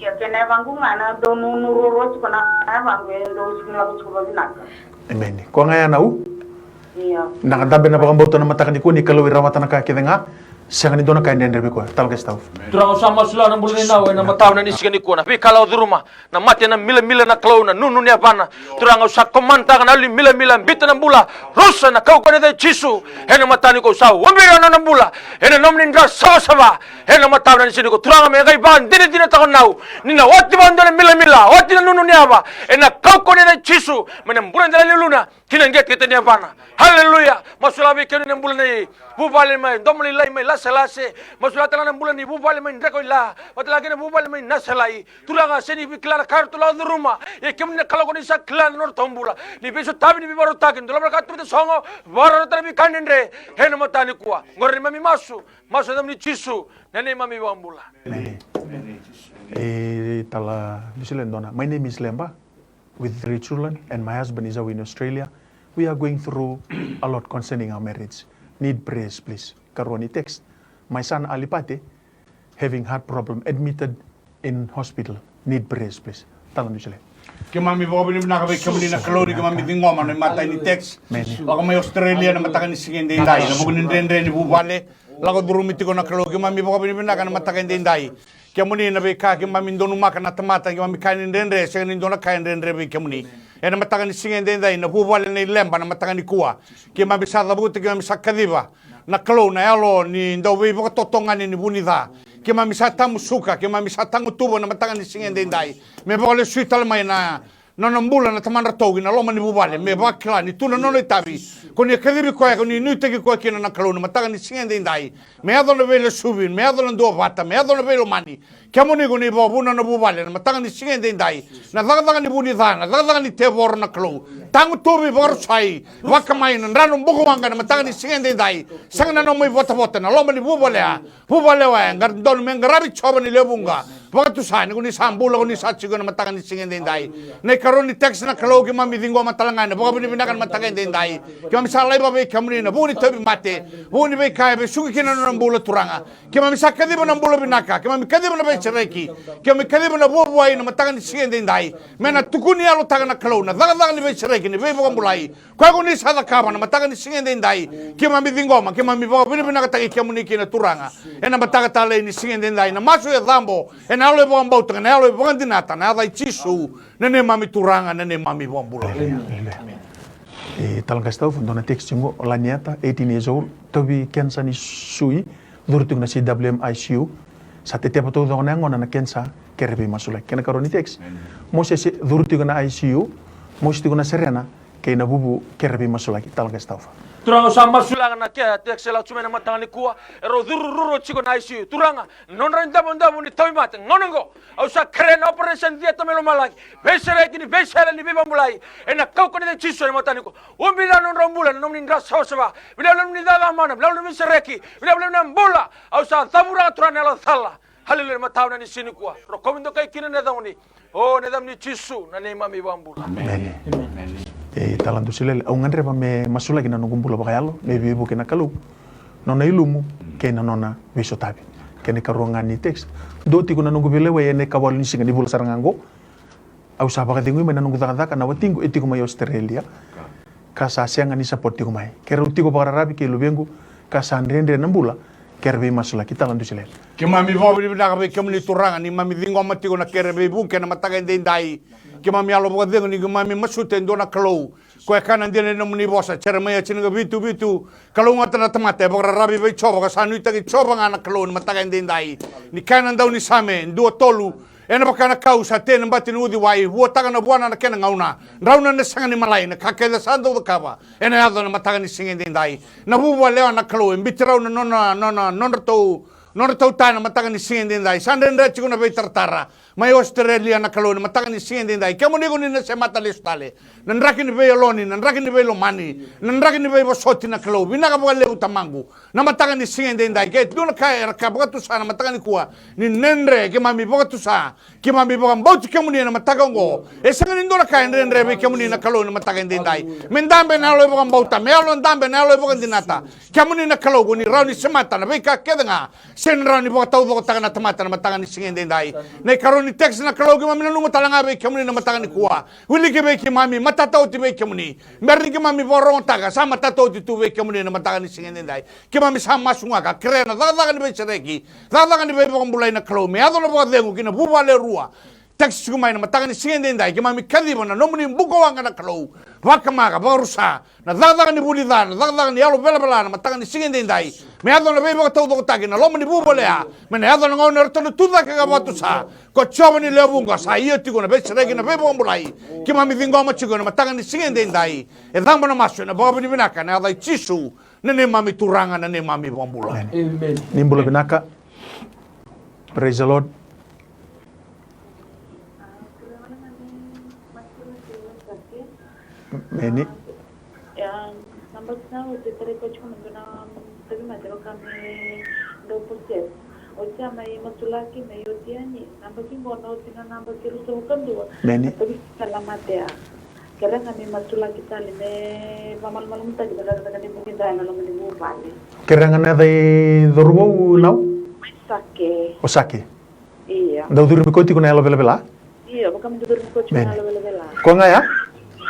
Ia Kena yavaqu ga na dau nunu ruarua tiko na yavaqu e dau sega ni lako tiko vavinaka. Emeni. Koya ga ya na u. Io. Na ka dabe na vakabauta na mataka nikua ni Kalou e rawata na ka kece ga. Sega ni dua na ka e dredre vei koya. Tala qai stau. Turaga, au sa masulaka na bula nei Nau ena mataka ni siga nikua, na veika e lako curuma, na mate, na milamila, na Kalou, na nunu ni yavana. Turaga, au sa komanditaka na yalo ni milamila, biuta na bula, rusa ena kaukauwa ni yaca i Jisu. Ena mataka nikua au sa ubira na nona bula ena nomuni dra savasava. Ena mataka ni siga nikua, Turaga, me qai vakadinadinataka o Nau ni na oti vakadua na milamila, oti na nunu ni yava, ena kaukauwa ni yaca i Jisu, mai na bula dela ni uluna ki na qeteqete ni yavana. Haleluya. Masulaka vei kemuni na bula nei vuvale mai Domolailai, mai Laselase. Masulaka tale ga na bula ni vuvale mai Drekoila, vata tale ga kei na vuvale mai Naselai. Turaga, sega ni kila na ka ratou lako curuma, ia kemuni na Kalou, ko ni sa kila na nodratou bula. Ni veisotavi, ni veivakarautaki, dolava na ka tu vata sogo, vakarauta na veika dredre. Ena mataka nikua oqori neimami masu, masu ena yacamuni Jisu, na neimami iVakabula. Emeni. E tala, Miss Leba, dona. My name is Leba, with three children, and my husband is out in Australia. We are going through a lot concerning our marriage. Need prayers, please. Karua ni text. My son Alipate having heart problem, admitted in hospital. Need prayers, please. Tala, Miss Leba. Keimami vakavinavinaka vei kemuni na Kalou ni keimami ciqoma na imatai ni text. Emeni. Lako mai Australia na mataka ni siga edaidai ena vuku ni dredre ni vuvale lako curumi tiko, na Kalou. Keimami vakavinavinaka na mataka edaidai. Kemuni na veika keimami donumaka na tamata, keimami kaya ni dredre, sega ni dua na ka e dredre vei kemuni. Ena mataka ni siga edaidai, na vuvale nei Leba na mataka nikua, keimami sa cavuta, keimami sa kaciva, na Kalou, na yalo ni dauveivakatotogani ni vu ni ca. Keimami sa tamusuka, keimami sa tagutuva na mataka ni siga edaidai, me vakalesui tale mai na nona bula na tamadratou ki na loma ni vuvale, me vakila ni tu na nona itavi. Ko ni a kacivi koya, ko ni nuitaki koya kina, na Kalou, na mataka ni siga edaidai. Me yaco na veilesuvi, me yaco na duavata, me yaco na veilomani. Kemuni ko ni vakavuna na vuvale na mataka ni siga edaidai. Na cakacaka ni vu ni ca, na cakacaka ni tevoro, na Kalou, tagutuvi, vakarusai, vakamai na drano bukawaqa na mataka ni siga edaidai. Sega na nomu ivotavota na loma ni vuvale ya. Vuvale oya e qar-, dodonu me qaravi Jiova ni lewe vuqa. Vakatusa ni ko ni sa bula, ko ni sa tiko ena mataka ni siga edaidai. Na ikarua ni text, na Kalou, keimami ciqoma tale ga ena vakavinavinaka na mataka edaidai. Keimami sa laiva vei kemuni ena vuku ni tauvimate, vuku ni veika e vesuki kina na nona bula, Turaga. Keimami sa kaciva na bula vinaka, keimami kaciva na veisereki, keimami kaciva na vuavuai na mataka ni siga edaidai. Me na tukuni yalotaka, na Kalou, na cakacaka ni veisereki, ni veivakabulai. Koya ko ni sa cakava na mataka ni siga edaidai, keimami ciqoma, keimami vakavinavinakataki kemuni kina, Turaga. Ena mataka talei ni siga edaidai, na masu e cabo ena yalo e vakabauta, na yalo e vakadinata, na yaca i Jisu, na neimami Turaga, na neimami iVakabula. Emeni. E tala qai stau, dua na text qo, o Laniata, eighteen years old, tauvi kenisa ni sui, curu tiko na C W M I C U. Sa teteva taucoko na yagona na kenisa, kere veimasulaki. Kena karua ni text. Emeni. Mosese, curu tiko na I C U, mosi tiko na serena kei na vuvu, kere veimasulaki. Tala qai stau. Turaga, au sa masulaka na ke-, text e lako tu mai na mataka nikua, erau curu ruarua tiko na I C U. Turaga, nodra idavodavo ni tauvimate gauna qo, au sa kerea na operation theatre mai lomalagi, veisereki ni veisele ni veivakabulai, ena kaukauwa ni yaca i Jisu ena mataka nikua. Ubira na nodrau bula ena nomuni dra savasava. Vinaka na nomuni cakacaka mana, vinaka na nomuni sereki, vinaka na bula. Au sa cavuraka, Turaga, na yalo cala. Haleluya, ena mataka ni siga nikua. Rokovi, dokai kina na yacamuni. O, na yacamuni Jisu, na neimami iVakabula. Emeni. Emeni. E, tala dusilele, au gadreva me masulaki na noqu bula vakayalo, me veivuke na Kalou, nona ilumu, kei na nona veisotavi. Kena ikarua ga ni text. Dua tiko na noqu veilewai ena ikawalu ni siga ni vula sara ga qo. Au sa vakacegui mai na noqu cakacaka, na watiqu e tiko mai Australia. Ka sa sega ni support tiko mai. Keirau tiko vakararavi kei luvequ, ka sa dredre na bula, kere veimasulaki. Tala dusilele. Keimami vakavinavinaka vei kemuni, Turaga, ni keimami ciqoma tiko na kere veivuke ena mataka edaidai. Keimami yalo vakacegu ni keimami masuta e dua na Kalou. Koya e kaya na dina ni nomuni vosa, Jeremaia tinikavitu, vitu. Kalougata na tamata e vakararavi vei Jiova, ka sa nuitaki Jiova ga na Kalou ena mataka edaidai. Ni kaya na daunisame, dua tolu, ena vaka na kau sa tei ena bati ni uciwai, vuataka na vuana na kena gauna, drauna ena sega ni malai, na ka kece sa dau cakava ena yaco ena mataka ni siga edaidai. Na vuvale oya, na Kalou, e bitirau na nona, nona, nodratou, nodratou ta ena mataka ni siga edaidai. Sa dredre tiko na veitaratara mai Australia, na Kalou, ena mataka ni siga edaidai. Kemuni ko ni na semata lesu tale na draki ni veiyaloni, na draki ni veilomani, na draki ni veivosoti, na Kalou. Vinaka vakalevu, Tamaqu, na mataka ni siga edaidai. Ke dua na ka era ka vakatusa na mataka nikua ni dredre, keimami vakatusa, keimami vakabauti kemuni ena mataka oqo. E sega ni dua na ka e dredre vei kemuni, na Kalou, ena mataka edaidai. Me dabe na yalo e vakabauta, me yalo dabe na yalo e vakadinata. Kemuni, na Kalou, ko ni rawa ni semata na veika kece ga. Sega ni rawa ni vakataucokotaka na tamata na mataka ni siga edaidai. Na ikarua ni text na Kalou, keimami nanuma tale ga vei kemuni na mataka nikua. Wiliki vei keimami, matata oti vei kemuni. Bera ni keimami vakarogotaka, sa matata oti tu vei kemuni na mataka ni siga edaidai. Keimami sa masu ga ka kerea na cakacaka ni veisereki, cakacaka ni veivakabulai na Kalou, me yaco na vakacegu ki na vuvale e rua. Text tiko mai na mataka ni siga edaidai, keimami kaciva na nomuni bukawaqa na Kalou. Vakama ka vakarusa na cakacaka ni vulica, na cakacaka ni yalo velavela na mataka ni siga edaidai. Me yaco na veivakataucokotaki na loma ni vuvale ya. Me na yaco na gauna eratou na tucake ka vakatusa. Ko Jiova ni lewe vuqa, sa ia tiko na veisereki, na veivakabulai. Keimami ciqoma tiko na mataka ni siga edaidai. E cabo na masu ena vakavinavinaka ena yaca i Jisu, na neimami Turaga, na neimami iVakabula. Amen. Ni bula vinaka. Praise the Lord. Meni. Meni. Kerea ga ni masulaki tale me vamalumalumutaki na cakacaka ni vuki ca ena loma ni vuvale. Kerea ga na yaca i cauravou nau? Sake. O Sake. Io. Dau curumi koya tiko na yalo velavela? Io, vaka me dau curumi koya tiko na yalo velavela. Koya ga ya?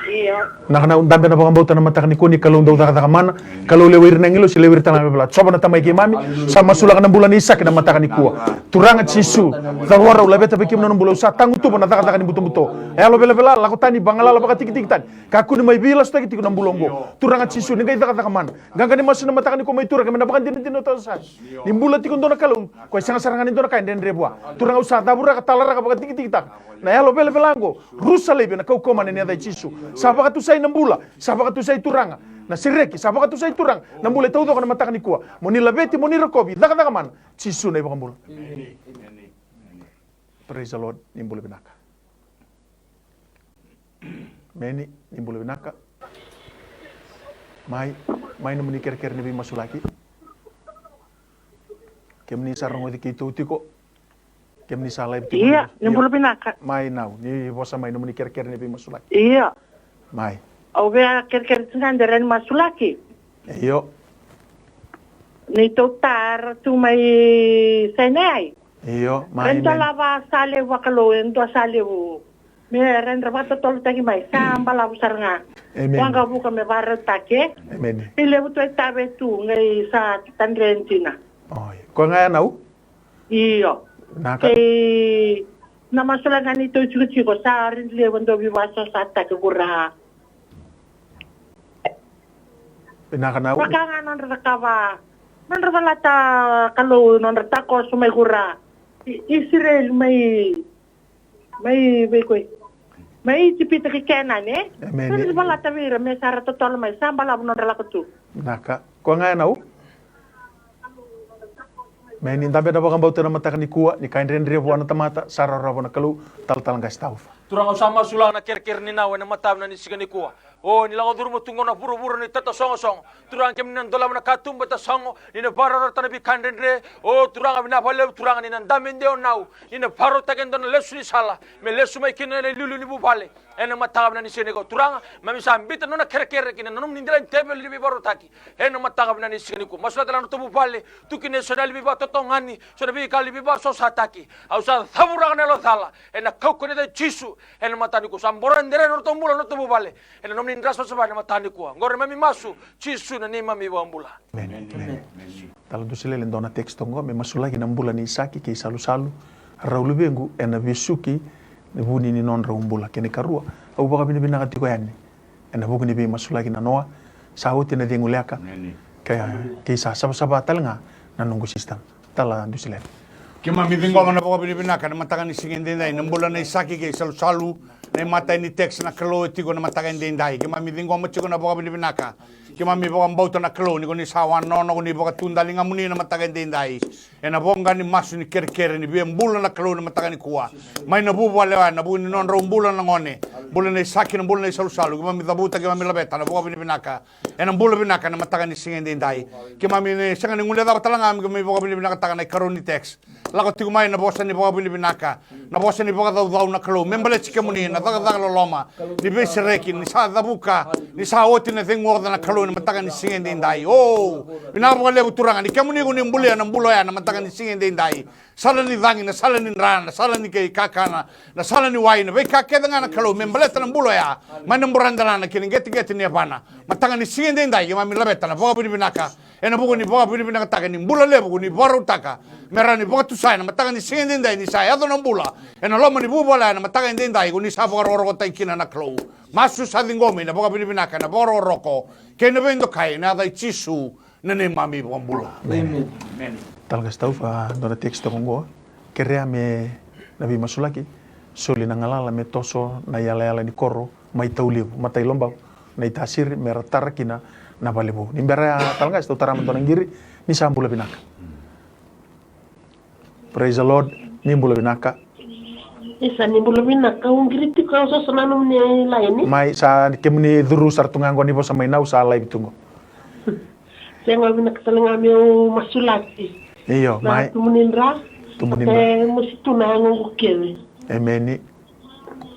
Io. Na ka na dabe na vakabauta na mataka nikua ni Kalou dau cakacaka mana. Kalou lewe ira na agilosi, lewe ira tale na velavela. Jiova na Tamai keimami, sa masulaka na bula nei Sake na mataka nikua. Turaga Jisu, cau rau laveta vei keimami na bula, au sa tagutuva na cakacaka ni butobuto. Yalo velavela, lako tani, vagalala vakatikitiki tani. Kakua ni mai veilasutaki tiko na bula oqo. Turaga Jisu, ni qai cakacaka mana. Qaqa ni masu na mataka nikua mai Turaga, me na vakadinadina tau sa. Ni bula tiko dua na Kalou, ko e sega sara ga ni dua na ka e dredre vua. Turaga, au sa cavuraka, talaraka, vakatikitiki taka na yalo velavela oqo. Rusa laivi ena kaukauwa mana ena yaca i Jisu. Sa vakatusai na bula, sa vakatusai Turaga. Na sereki, sa vakatusai Turaga. Na bula e taucoko na mataka nikua. Mo ni laveti, mo ni rokovi, cakacaka mana. Jisu na iVakabula. Praise the Lord, ni bula vinaka. Meni, ni bula vinaka. Mai, mai nomuni kerekere ni veimasulaki. Kemuni sa rogoci keitou tiko. Kemuni sa live tiko. Ia, ni bula vinaka. Mai nau, ni vosa mai nomuni kerekere ni veimasulaki. Ia. Mai. Au via kerekere tiko ga de rawa ni masulaki. Io. Neitou tara tu mai Sinai. Io, mai. Rawa ni dua lava sa levu vakalou, e dua sa levu. Me rawa ni ra vakatotolotaki mai, sa balavu sara ga. Amen. Waqavuka me vakarautaki. Amen. Ni levu tu e tave tu, qai sa tadre dina. Oi, koya ga ya nau? Io. Vinaka. Kei na masulaki ga neitou tikotiko, sa rawa ni levu dau veivakasosataki qura. Vinaka nau. Vaka ga nodra cakava, nodra calata Kalou, nodra takoso mai qura. I, Isireli mai, mai vei koi. Mai Ijipita ki Kenani, e? Amen. Nodra calata vei ira me sa ra totolo mai, sa balavu nodra lako tu. Vinaka. Koya ga ya nau. Me ni dabe na vakabauta na mataka nikua, ni ka e dredre vua na tamata, sa rawarawa na Kalou, talatala qase taufa. Turaga, au sa masulaka na kerekere ni nau ena mataka vinaka ni siga nikua. O, ni lako curuma tu qo na vuravura ni tatasogosogo. Turaga, kemuni na dolava na katuba e tasogo, ni na vakarautaka na veika dredre. O, Turaga, vinaka vakalevu, Turaga, ni na dabe e dua o nau, ni na vakarautaka e dua na lesu ni sala me lesu mai kina ena iliuliu ni vuvale. Ena mataka vinaka ni siga nikua, Turaga, keimami sa biuta na nona kerekere ki na nomuni dela ni teveli ni veivakarautaki. Ena mataka vinaka ni siga nikua, masulaka tale na nodatou vuvale, tu kina eso na yalo ni veivakatotogani, so na veika yalo ni veivakasosataki. Au sa cavuraka na yalo cala ena kaukauwa ni yaca i Jisu. Ena mataka nikua, sa boro dredre na nodatou bula, na nodatou vuvale. Ena nomuni dra savasava ena mataka nikua. Qori neimami masu, Jisu na neimami iVakabula. Amen. Amen. Tala Dusilele, dua na text oqo me masulaki na bula nei Saki kei Salusalu, rau luvequ, ena vesuki ni vuni ni nodrau bula. Kena ikarua, au vakavinavinaka tiko yani ena vuku ni veimasulaki na noa, sa oti na cegu leka. Amen. Kei, kei sa savasava tale ga na noqu sister. Tala Dusilele. Keimami ciqoma na vakavinavinaka ena mataka ni siga edaidai, na bula nei Saki kei Salusalu, na imatai ni text na Kalou e tiko ena mataka edaidai. Keimami ciqoma tiko na vakavinavinaka. Keimami vakabauta na Kalou ni ko ni sa wanono, ko ni vakatudaligamuni ena mataka edaidai. Ena voqa ni masu ni kerekere ni via bula na Kalou ena mataka nikua. Mai na vuvale oya, ena vuku ni nodrau bula na gone. Bula nei Saki, na bula nei Salusalu. Keimami cavuta, keimami laveta na vakavinavinaka. Ena bula vinaka ena mataka ni siga edaidai. Keimami sega ni guilecava tale ga me keimami vakavinavinakataka na ikarua ni text. Lako tiko mai na vosa ni vakavinavinaka, na vosa ni vakacaucau na Kalou me baleti kemuni, na cakacaka loloma, ni veisereki, ni sa cavuka, ni sa oti na cegu oca na Kalou ena mataka ni siga edaidai. O, vinaka vakalevu Turaga, ni kemuni ko ni bulia na bula oya ena mataka ni siga edaidai. Sala ni cagi, na sala ni dra, na sala ni kai kakana, na sala ni wai, na veika kece ga na Kalou me baleta na bula oya mai na buradelana kei na qeteqete ni yavana. Mataka ni siga edaidai keimami laveta na vakavinavinaka ena vuku ni vakavinavinakataka ni bula levu ko ni vakarautaka me rawa ni vakatusa ena mataka ni siga edaidai, ni sa yaco na bula ena loma ni vuvale ena mataka edaidai, ko ni sa vakarokorokotaki kina na Kalou. Masu sa ciqomi na vakavinavinaka, na vakarokoroko kei na veidokai ena yaca i Jisu na neimami iVakabula. Emeni. Talatala Staufa, dua na text toka oqo. Kerea me na veimasulaki, soli na galala me toso na iyalayala ni koro mai Taulevu, Matailobau, Naitasiri, me ra tara kina na valevou. Ni bera ya, talatala Staufa, tara mada dua na qiri. Ni sa bula vinaka. Praise the Lord. Ni bula vinaka. Isa, ni bula vinaka. Au qiri tiko, au soso na nomuni laini. Mai, sa kemuni curu sara tu ga qo, ni vosa mai, au sa live tu qo. Sega, vinaka tale ga meu masulaki. Io, mai. Na tubu ni dra. Tubu ni dra. E mosi tu na yagoqu kece. Emeni.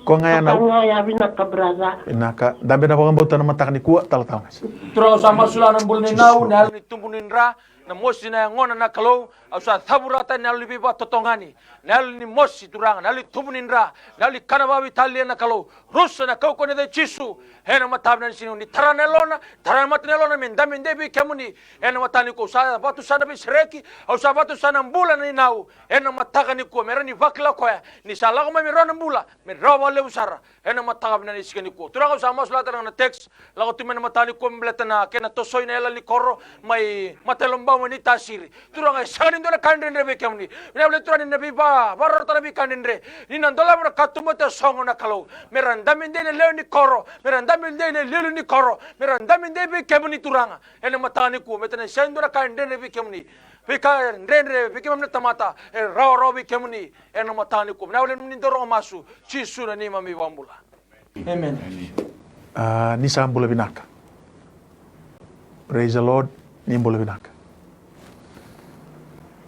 Ko ga ya na. Ko ga ya, vinaka brother. Vinaka. Dabe na vakabauta na mataka nikua, talatala. Turaga, au sa masulaka na bula ni nau, na yalo ni tubu ni dra, na mosi na yagona na Kalou, au sa cavuta na yalo ni veivakatotogani, na yalo ni mosi Turaga, na yalo ni tubu ni dra, na yalo ni kana vakaveitalia na Kalou. Rusa ena kaukauwa ni yaca i Jisu, ena mataka vinaka ni siga nikua. Ni tara na yalona, tara na mata ni yalona me dabe dei vei kemuni. Ena mataka nikua au sa vakatusa na veisereki, au sa vakatusa na bula ni nau. Ena mataka nikua me rawa ni vakila o koya ni sa lako mai me rawa na bula, me rawa vakalevu sara. Ena mataka vinaka ni siga nikua, Turaga, au sa masulaka tale ga na text lako tu mai ena mataka nikua me baleta na kena tosoi na iyalayala ni koro mai Matailobau mai Naitasiri. Turaga, e sega ni dua na ka dredre vei kemuni. Vinaka vakalevu Turaga ni na veivakarautaka na veika dredre. Ni na dolava na katuba oti e sogo na Kalou, me ra dabe dei na lewe ni koro, me ra dabe dei na iliuliu ni koro, me ra dabe dei vei kemuni Turaga. Ena mataka nikua, me tara, e sega ni dua na ka dredre vei kemuni. Veika dredre vei keimami na tamata e rawarawa vei kemuni. Ena mataka nikua, vinaka vakalevu ni dau rogo masu, Jisu na neimami iVakabula. Emeni. A, ni sa bula vinaka. Praise the Lord. Ni bula vinaka.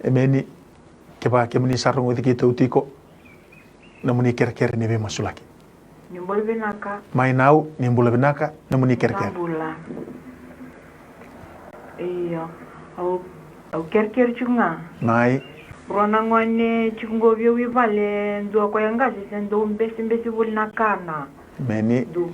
Emeni. Kevaka kemuni sa rogoci keitou tiko, nomuni kerekere ni veimasulaki. Ni bula vinaka. Mai nau, ni bula vinaka, nomuni kerekere. Sa bula. Io. Au, au kerekere tiko ga. Mai. Rua na gone tiko qo vei au i vale, dua koya qase se dau besebese voli na kana. Emeni. Dau,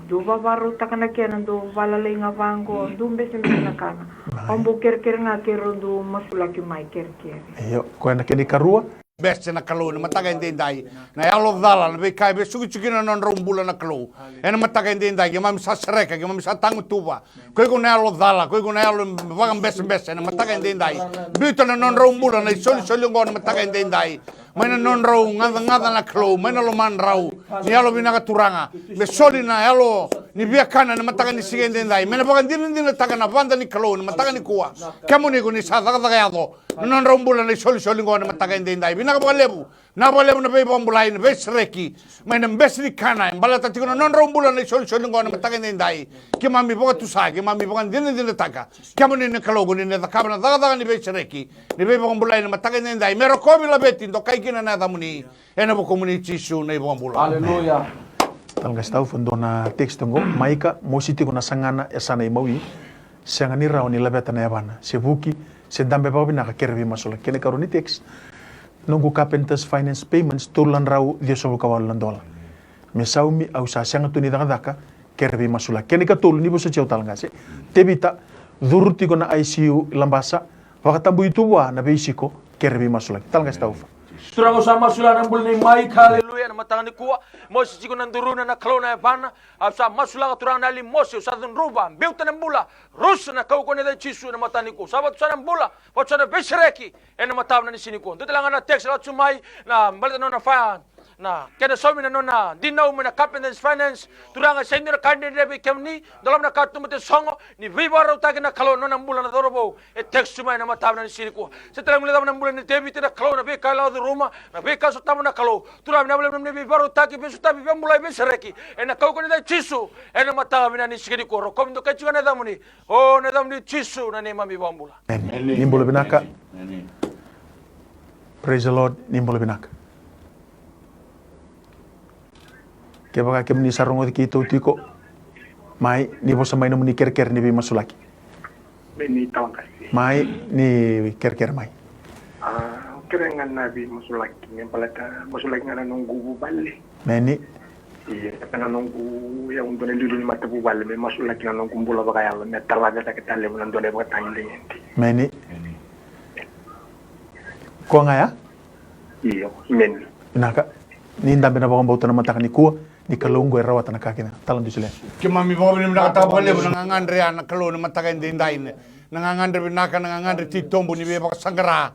dau vakavakarautaka na kena, dau vakalailaitaka vaqo, dau besebese na kana. Mai. Au bau kerekere ga, keirau dau masulaki mai, kerekere. Io, koya na kena ikarua. Bese na Kalou ena mataka edaidai. Na yalo cala, na veika e vesuki tiko kina na nodrau bula na Kalou. Ena mataka edaidai, keimami sa sereka, keimami sa tagutuva. Ko iko na yalo cala, ko iko na yalo vakabesebese, ena mataka edaidai. Biuta na nodrau bula na isolisoli oqo ena mataka edaidai. Mai na nodrau gacagaca na Kalou, mai na lomadrau. Ni yalo vinaka Turaga. Me soli na yalo ni viakana ena mataka ni siga edaidai. Me na vakadinadinataka na vada ni Kalou ena mataka nikua. Kemuni ko ni sa cakacaka yaco na nodrau bula na isolisoli oqo ena mataka edaidai. Vinaka vakalevu. Vinaka vakalevu na veivakabulai, na veisereki. Mai na bese ni kana e baleta tiko na nodrau bula na isolisoli oqo ena mataka edaidai. Keimami vakatusa, keimami vakadinadinataka. Kemuni na Kalou ko ni na cakava na cakacaka ni veisereki, ni veivakabulai ena mataka edaidai. Me rokovi, laveti, dokai kina na yacamuni. Ena vukumuni Jisu na iVakabula. Aleluya. Talatala Staufa, dua na text oqo. Maika, mosi tiko na sagana e yasana i Maui. Sega ni rawa ni laveta na yavana se vuki se dabe vakavinaka, kere veimasulaki. Kena ikarua ni text. Noqu Carpenters Finance payments tolu na drau ciwasagavulu ka walu na dola. Me saumi, au sa sega tu ni cakacaka, kere veimasulaki. Kena ikatolu ni vosoti au, talatala qase. Tevita, curu tiko na I C U i Labasa, vakatabui tu vua na veisiko, kere veimasulaki. Talatala qase Staufa. Turaga, au sa masulaka na bula nei Maika, aleluya, ena mataka nikua. Mosi tiko na duruna na Kalou na yavana. Au sa masulaka Turaga na yalo ni mosi, au sa cudruva, biuta na bula. Rusa ena kaukauwa ni yaca i Jisu ena mataka nikua. Au sa vakatusa na bula, vakatusa na veisereki ena mataka vinaka ni siga nikua. Dua tale ga na text lako tu mai, na baleta na nona fa, na kena saumi na nona dinau mai na Carpenters Finance. Turaga, e sega ni dua na ka dredre vei kemuni, dolava na katuba oti e sogo, ni veivakarautaki na Kalou ena nona bula na cauravou. E text tu mai ena mataka vinaka ni siga nikua. Se tale ga ni cava na bula nei Tevita, na Kalou, na veika e lako curuma, na veika e sotava na Kalou. Turaga, vinaka vakalevu na nomuni veivakarautaki, veisotavi, veibulai, veisereki. Ena kaukauwa ni yaca i Jisu, ena mataka vinaka ni siga nikua. Rokovi, dokai tiko na yacamuni. O, na yacamuni Jisu na neimami iVakabula. Emeni. Ni bula vinaka. Emeni. Praise the Lord. Ni bula vinaka. Kevaka kemuni sa rogoci keitou tiko, mai ni vosa mai nomuni kerekere ni veimasulaki. Me ni talagasi. Mai ni kerekere mai. A, kere ga na veimasulaki me baleta masulaki ga na noqu vuvale. Me ni. Ia, na noqu, ia, au dua na liuliu ni matavuvale me masulaki na noqu bula vakayalo me talavecaka tale vua na dua na ivakatagedegede. Me ni. Ko ga ya. Io, me ni. Vinaka. Ni dabe na vakabauta na mataka ni kua, ni Kalou oqo e rawata na ka kina. Tala dusi lea. Keimami vakavinavinakataka vakalevu na gagadre ya na Kalou na mataka edaidai ne. Na gagadre vinaka, na gagadre titobu ni veivakasaqara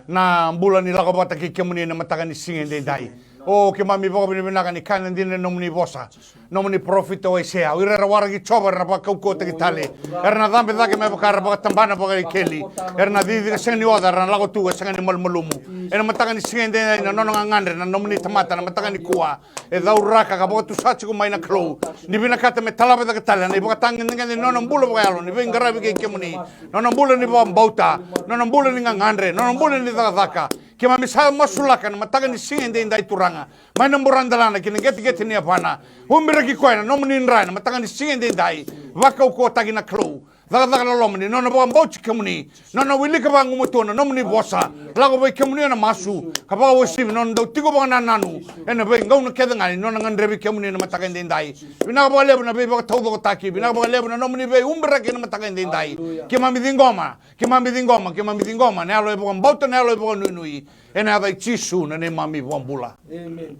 na bula ni lako vata kei kemuni na mataka ni siga edaidai. O keimami vakavinavinaka ni kaya na dina na nomuni vosa. Nomuni parofita o Aisea, o ira era waraki Jiova era na vakaukauwataki tale. Era na cabe cake me vaka era vakatabana vakaikeli. Era na cici ka sega ni oca, era na lako tu ka sega ni malumalumu. Ena mataka ni siga edaidai na nona gagadre na nomuni tamata na mataka ni kua. E cauraka ka vakatusa tiko mai na Kalou. Ni vinakata me talavecaka tale na ivakatagedegede ni nona bula vakayalo ni veiqaravi kei kemuni. Nona bula ni vakabauta, nona bula ni gagadre, nona bula ni cakacaka. Keimami sa masulaka na mataka ni siga edaidai Turaga. Mai na buradelana ki na qeteqete ni yavana. Ubiraki koya na nomuni dra ena mataka ni siga edaidai. Vakaukauwataki na Kalou. Cakacaka loloma ni nona vakabauti kemuni. Nona wilika vagumatua na nomuni vosa. Lako vei kemuni ena masu. Ka vakauasivi nona dau tiko vakanananu. Ena veigauna kece ga ni nona gadrevi kemuni ena mataka edaidai. Vinaka vakalevu na veivakataucokotaki. Vinaka vakalevu na nomuni veiubiraki ena mataka edaidai. Keimami ciqoma. Keimami ciqoma. Keimami ciqoma. Na yalo e vakabauta, na yalo e vakanuinui. Ena yaca i Jisu na neimami iVakabula. Emeni.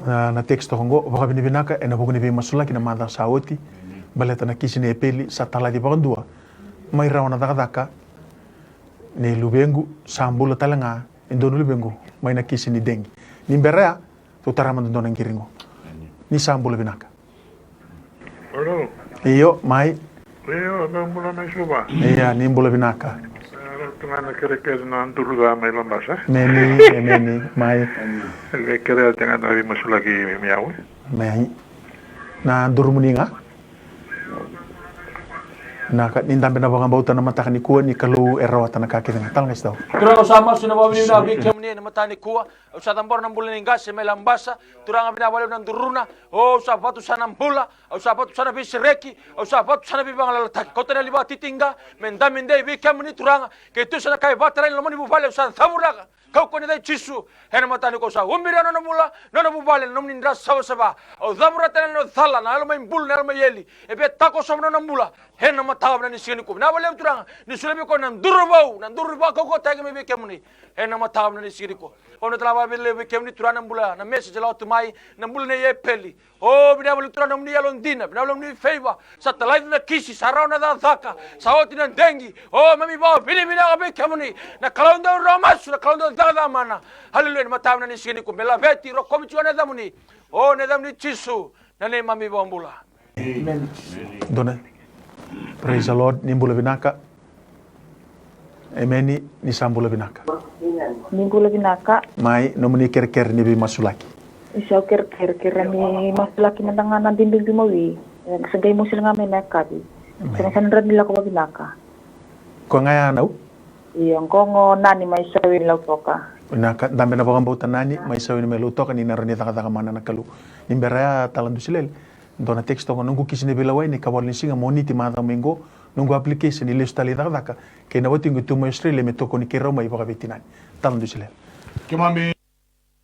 Na, na text toka oqo, vakavinavinaka ena vuku ni veimasulaki na macawa sa oti. Baleta na kisi ni epeli sa talaci vakadua. Mai rawa na cakacaka ni luvequ, sa bula tale ga e dua na luvequ mai na kisi ni degi. Ni bera ya, tou tara mada dua na qiri qo. Ni sa bula vinaka. Alo. Io, mai. Io, me bula mai Suva. Ia, ni bula vinaka. E, rauta ga na kerekere na duru ca mai Labasa. Meni, e meni, mai. E kerea tiko ga na veimasulaki mai au. Mai. Na durumuni ga. Na ka, ni dabe na vakabauta na mataka ni kua ni Kalou e rawata na ka kece ga. Tala ga i Sitau. Turaga, au sa masu na vakavinavinaka vei kemuni ena mataka ni kua. Au sa cabora na bula ni qase mai Labasa. Turaga, vinaka vakalevu na duruna. O, au sa vatusa na bula. Au sa vatusa na veisereki. Au sa vatusa na veivagalalataki. Kauta na yali vakatitiqa me dabe dei vei kemuni Turaga. Keitou sa na kai vata ena loma ni vuvale, au sa cavuraka. Kaukauwa ni yaca i Jisu. Ena mataka ni kua au sa ubira na nona bula, na nona vuvale, na nomuni dra savasava. Au cavura tale na nona cala, na yalo mai bulu, na yalo mai eli. E via takoso na nona bula. Ena mataka vinaka ni siga ni kua. Vinaka vakalevu Turaga. Ni solia vei koya na duru vou, na duru ni vakaukauwataki mai vei kemuni. Ena mataka vinaka ni siga ni kua. Au na tala vakavei levu vei kemuni Turaga na bula, na message e lako tu mai, na bula nei Epeli. O, vinaka vakalevu Turaga na nomuni yalodina, vinaka vakalevu na nomuni favor. Sa talaci na kisi, sa rawa na cakacaka, sa oti na degi. O, mami vakavinavinaka vei kemuni. Na Kalou dau rawa masu, na Kalou dau cakacaka mana. Haleluya, na mataka vinaka ni siga ni kua. Me laveti, rokovi tiko na yacamuni. O, na yacamuni Jisu, na neimami iVakabula. Emeni. Dona. Praise the Lord, ni bula vinaka. Emeni, ni sa bula vinaka. Ni bula vinaka. Mai, nomuni kerekere ni veimasulaki. Isa, au kerekere, kerekere ni masulaki mada ga na bibi mawi. E, sa qai mosi ga mai na yakavi. Emeni. Sa na dra ni lako vavinaka. Ko ga ya nau? Io, qo o Nani mai Saweni Lautoka. Vinaka, dabe na vakabauta Nani mai Saweni mai Lautoka, ni na rawa ni cakacaka mana na Kalou. Ni bera ya, tala dusi lele. Dua na text toka, noqu kisi ni veilewai ni kavalo ni siga, Moniti macawa mai qo, noqu application ni lesu tale i cakacaka kei na watiqu e tu mai Australia me tokoni keirau mai vakaveitinani. Tala dusi lele. Keimami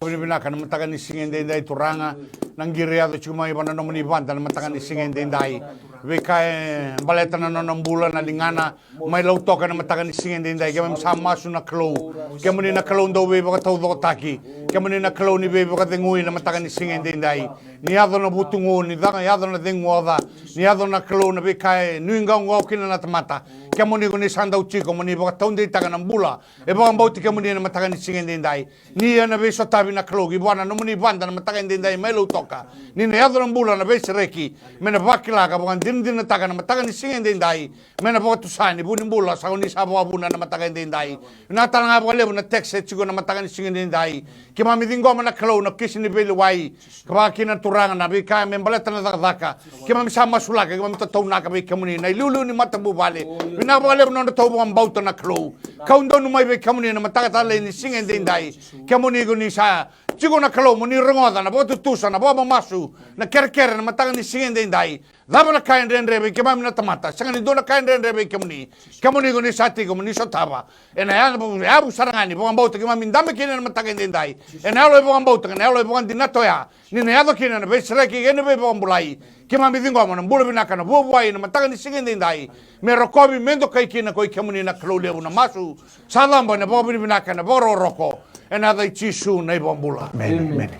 vinavinaka na mataka ni siga edaidai Turaga, na qiri yaco tiko mai vua na nomuni vada na mataka ni siga edaidai. Veika e baleta na nona bula na ligana, mai Lautoka na mataka ni siga edaidai, keimami sa masu na Kalou. Kemuni na Kalou dau veivakataucokotaki. Kemuni na Kalou ni veivakacegui na mataka ni siga edaidai. Ni yaco na vutugu, ni caka, yaco na cegu oca. Ni yaco na Kalou na veika e nuiqawaqawa kina na tamata. Kemuni ko ni sa dau tiko mo ni vakataudeitaka na bula e vakabauti kemuni na mataka ni siga edaidai. Ni ia na veisotavi na Kalou ki vua na nomuni vada na mataka edaidai mai Lautoka. Ni na yaco na bula na veisereki, me na vakila ka vakadinadinataka na mataka ni siga edaidai. Me na vakatusa ni vu ni bula sa ko ni sa vakavuna na mataka edaidai. Vinaka tale ga vakalevu na text e tiko na mataka ni siga edaidai. Keimami ciqoma na Kalou na kisi ni veilewai. Ka vaka kina Turaga na veika me baleta na cakacaka. Keimami sa masulaka, keimami tataunaka vei kemuni na iliuliu ni matavuvale. Vinaka vakalevu na nodratou vakabauta na Kalou. Kau donu mai vei kemuni na mataka talei ni siga edaidai. Kemuni ko ni sa Tiko na Kalou mo ni rogoca na vakatutusa, na vakamamasu, na kerekere na mataka ni siga edaidai. Cava na ka e dredre vei keimami na tamata? Sega ni dua na ka e dredre vei kemuni. Kemuni ko ni sa tiko mo ni sotava. Ena yavu, yavu sara ga ni vakabauta keimami dabe kina na mataka edaidai. Ena yalo e vakabauta, ena yalo e vakadinata oya. Ni na yaco kina na veisereki kei na veivakabulai. Keimami ciqoma na bula vinaka, na vuavuai na mataka ni siga edaidai. Me rokovi, me dokai kina ko i kemuni na Kalou levu. Na masu sa cabo ena vakavinavinaka, ena vakarokoroko. Ena yaca i Jisu na iVakabula. Emeni. Emeni.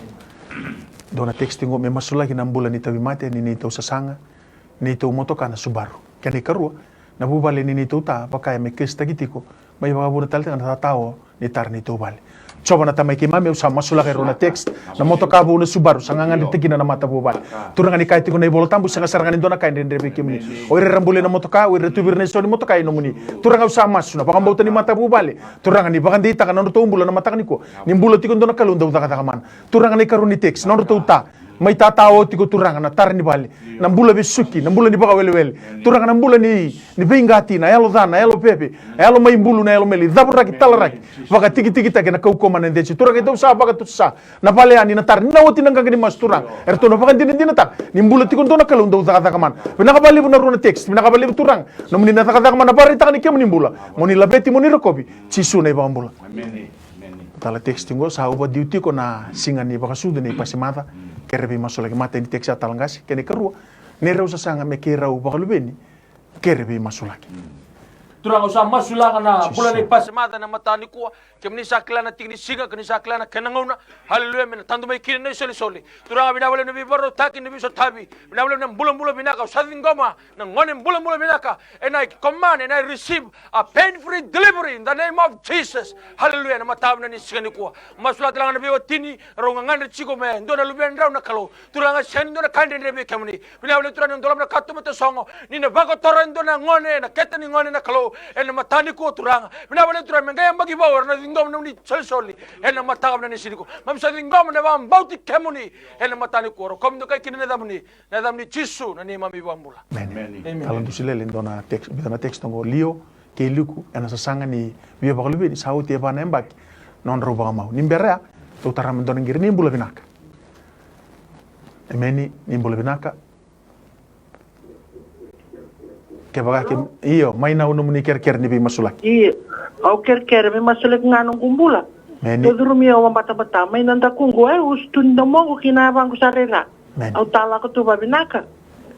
Dua na text qo: me masulaki na bula ni tauvimate ni neitou sasaga, neitou motoka na Subaru. Kena ikarua, na vuvale ni neitou ta, vaka e mekesitaki tiko, mai vakavuna tale tiko na tatao ni tara neitou vale. Jiova na Tamai keimami, au sa masulaka e rua na text, na motoka vou na Subaru, sa gagadre tiko kina na matavuvale. Turaga, ni kaya tiko na iVola Tabu, sega sara ga ni dua na ka e dredre vei kemuni. O ira era buli na motoka, o ira tu vei ira na isau ni motoka e nomuni. Turaga, au sa masu na vakabauta ni matavuvale. Turaga, ni vakadeitaka na nodratou bula na mataka nikua. Ni bula tiko e dua na Kalou dau cakacaka mana. Turaga, na ikarua ni text, na nodratou ta. Mai tatao tiko, Turaga, na tara ni vale, na bula vesuki, na bula ni vakawelewele. Turaga, na bula ni, ni veiqati, na yalo ca, na yalo veve, na yalo mai bulu, na yalo meli, cavoraki, talaraki, vakatikitikitaki ena kaukauwa mai na deci. Turaga, keitou sa vakatusa na vale yani na tara, ni na oti na qaqa ni masu, Turaga. Eratou na vakadinadinataka ni bula tiko e dua na Kalou dau cakacaka mana. Vinaka vakalevu na rua na text, vinaka vakalevu, Turaga. Nomuni na cakacaka mana, vakaraitaka ni kemuni bula. Mo ni laveti, mo ni rokovi. Jisu na iVakabula. Emeni. Emeni. Tala text qo: sa uva diu tiko na siga ni vakasucu nei Pasemaca. Kere veimasulaki. Matai ni text a tala qase. Kena ikarua, neirau sasaga me keirau vakaluveni. Kere veimasulaki. Turaga, au sa masulaka na bula nei Pasemaca ena mataka nikua. Kemuni sa kila na tiki ni siga, kemuni sa kila na kena gauna. Haleluya, me na tadu mai kina na isolisoli. Turaga, vinaka vakalevu na veivakarautaki, na veisotavi. Vinaka vakalevu na bulabula vinaka. Au sa ciqoma na gone bulabula vinaka. And I command and I receive a pain-free delivery in the name of Jesus. Hallelujah. Na mataka vinaka ni siga nikua. Masulaka tale ga na veiwatini, rau gagadre tiko me dua na luvedrau na Kalou. Turaga, sega ni dua na ka e dredre vei kemuni. Vinaka vakalevu, Turaga, ni dolava na katuba tasogo. Ni na vakotora e dua na gone, na kete ni gone na Kalou. Ena mataka nikua, Turaga. Vinaka vakalevu, Turaga, me qai yabaki vou era na ciqoma na nomuni solisoli. Ena mataka vinaka ni siga nikua. Keimami sa ciqoma na vakabauti kemuni. Ena mataka nikua. Rokovi, dokai kina na yacamuni. Na yacamuni Jisu na neimami iVakabula. Emeni. Emeni. Tala dusi lele, dua na text, vica na text qo: Lio kei Liku ena sasaga ni via vakaluveni, sa oti e va na yabaki na nodrau vakamau. Ni bera ya, tou tara me dua na qiri: ni bula vinaka. Emeni, ni bula vinaka. Kevaka ke, io, mai na nomuni kerekere ni veimasulaki. Io, au kerekere me masulaki ga noqu bula. Emeni. Tou curumi au vakabatabata mai na dakuqu, e, usutu ni domoqu ki na yavaqu sara i ra. Emeni. Au ta lako tu vavinaka.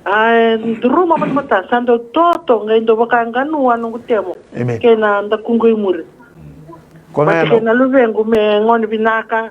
A, e curuma matamata, sa dau toto, qai dau vaka e qanua noqu temo. Emeni. Kei na dakuqu i muri. Ko vata kei na luvequ me gone vinaka,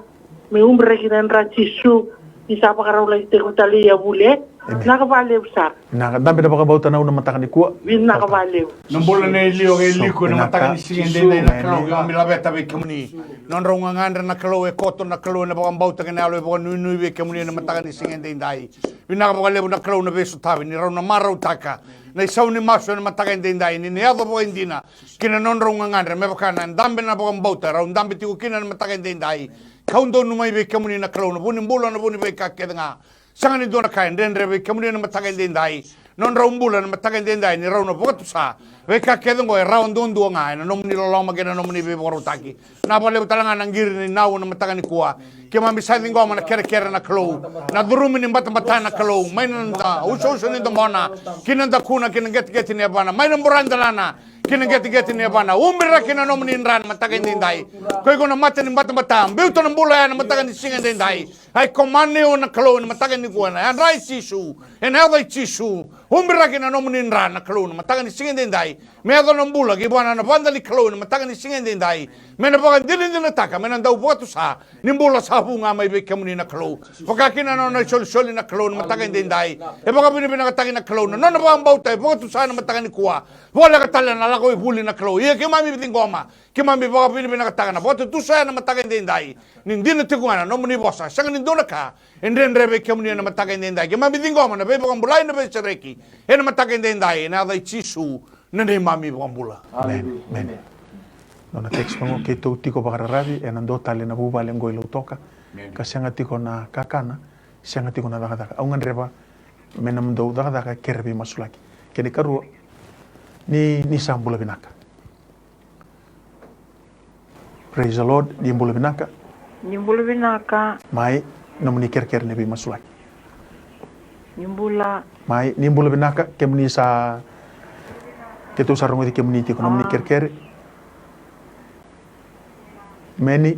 me ubiraki na yadra Jisu, ni sa vakarau laki tiko tale i yavule. Emeni. Vinaka vakalevu sara. Vinaka, dabe na vakabauta na, na mataka nikua. Vinaka vakalevu. Na bula nei Lio kei Liku ena mataka ni siga edaidai na Kalou, keimami laveta vei kemuni. Nodrau gagadre na Kalou, e koto na Kalou ena vakabauta kei na yalo e vakanuinui vei kemuni ena mataka ni siga edaidai. Vinaka vakalevu na Kalou na veisotavi, ni rau na marautaka na isau ni masu ena mataka edaidai, ni na yaco vakaidina ki na nodrau gagadre, me vaka na dabe na vakabauta rau dabe tiko kina ena mataka edaidai. Kau donu mai vei kemuni na Kalou, na vu ni bula, na vu ni veika kece ga. Sega ni dua na ka e dredre vei kemuni ena mataka edaidai. Nodrau bula ena mataka edaidai, ni rau na vakatusa. Veika kece oqo e rawa duadua ga ena nomuni loloma kei na nomuni veivakarautaki. Vinaka vakalevu tale ga na qiri ni nau ena mataka nikua. Keimami sa ciqoma na kerekere na Kalou, na curumi ni batabata na Kalou, mai na noda usausa ni domona, ki na dakuna, ki na qeteqete ni yavana, mai na buradelana ki na qeteqete ni yavana. Ubiraki na nomuni dra ena mataka edaidai. Ko iko na mata ni batabata, biuta na bula ya ena mataka ni siga edaidai. I command you na Kalou ena mataka nikua, ena yadra i Jisu, ena yaca i Jisu. Ubiraki na nomuni dra na Kalou ena mataka ni siga edaidai. Me yaco na bula ki vua na vada ni Kalou ena mataka ni siga edaidai. Me na vakadinadinataka, me na dau vakatusa ni bula sa vu ga mai vei kemuni na Kalou. Vaka kina na nona isolisoli na Kalou ena mataka edaidai. E vakavinavinakataki na Kalou na nona vakabauta, e vakatusa ena mataka nikua. Voleka tale na lako i vuli na Kalou. Ia keimami ciqoma, keimami vakavinavinakataka na vakatutusa ena mataka edaidai. Ni dina tiko ga na nomuni vosa, sega ni dua na ka e dredre vei kemuni ena mataka edaidai. Keimami ciqoma na veivakabulai, na veisereki ena mataka edaidai, ena yaca i Jisu na neimami iVakabula. Emeni. Emeni. Nona text qo: keitou tiko vakararavi ena dua tale na vuvale qo i Lautoka. Emeni. Ka sega tiko na kakana, sega tiko na cakacaka. Au gadreva me nomudou cakacaka, kere veimasulaki. Kena ikarua, ni, ni sa bula vinaka. Praise the Lord, ni bula vinaka. Ni bula vinaka. Mai, nomuni kerekere ni veimasulaki. Ni bula. Mai, ni bula vinaka, kemuni sa, keitou sa rogoci kemuni tiko, nomuni kerekere. Meni.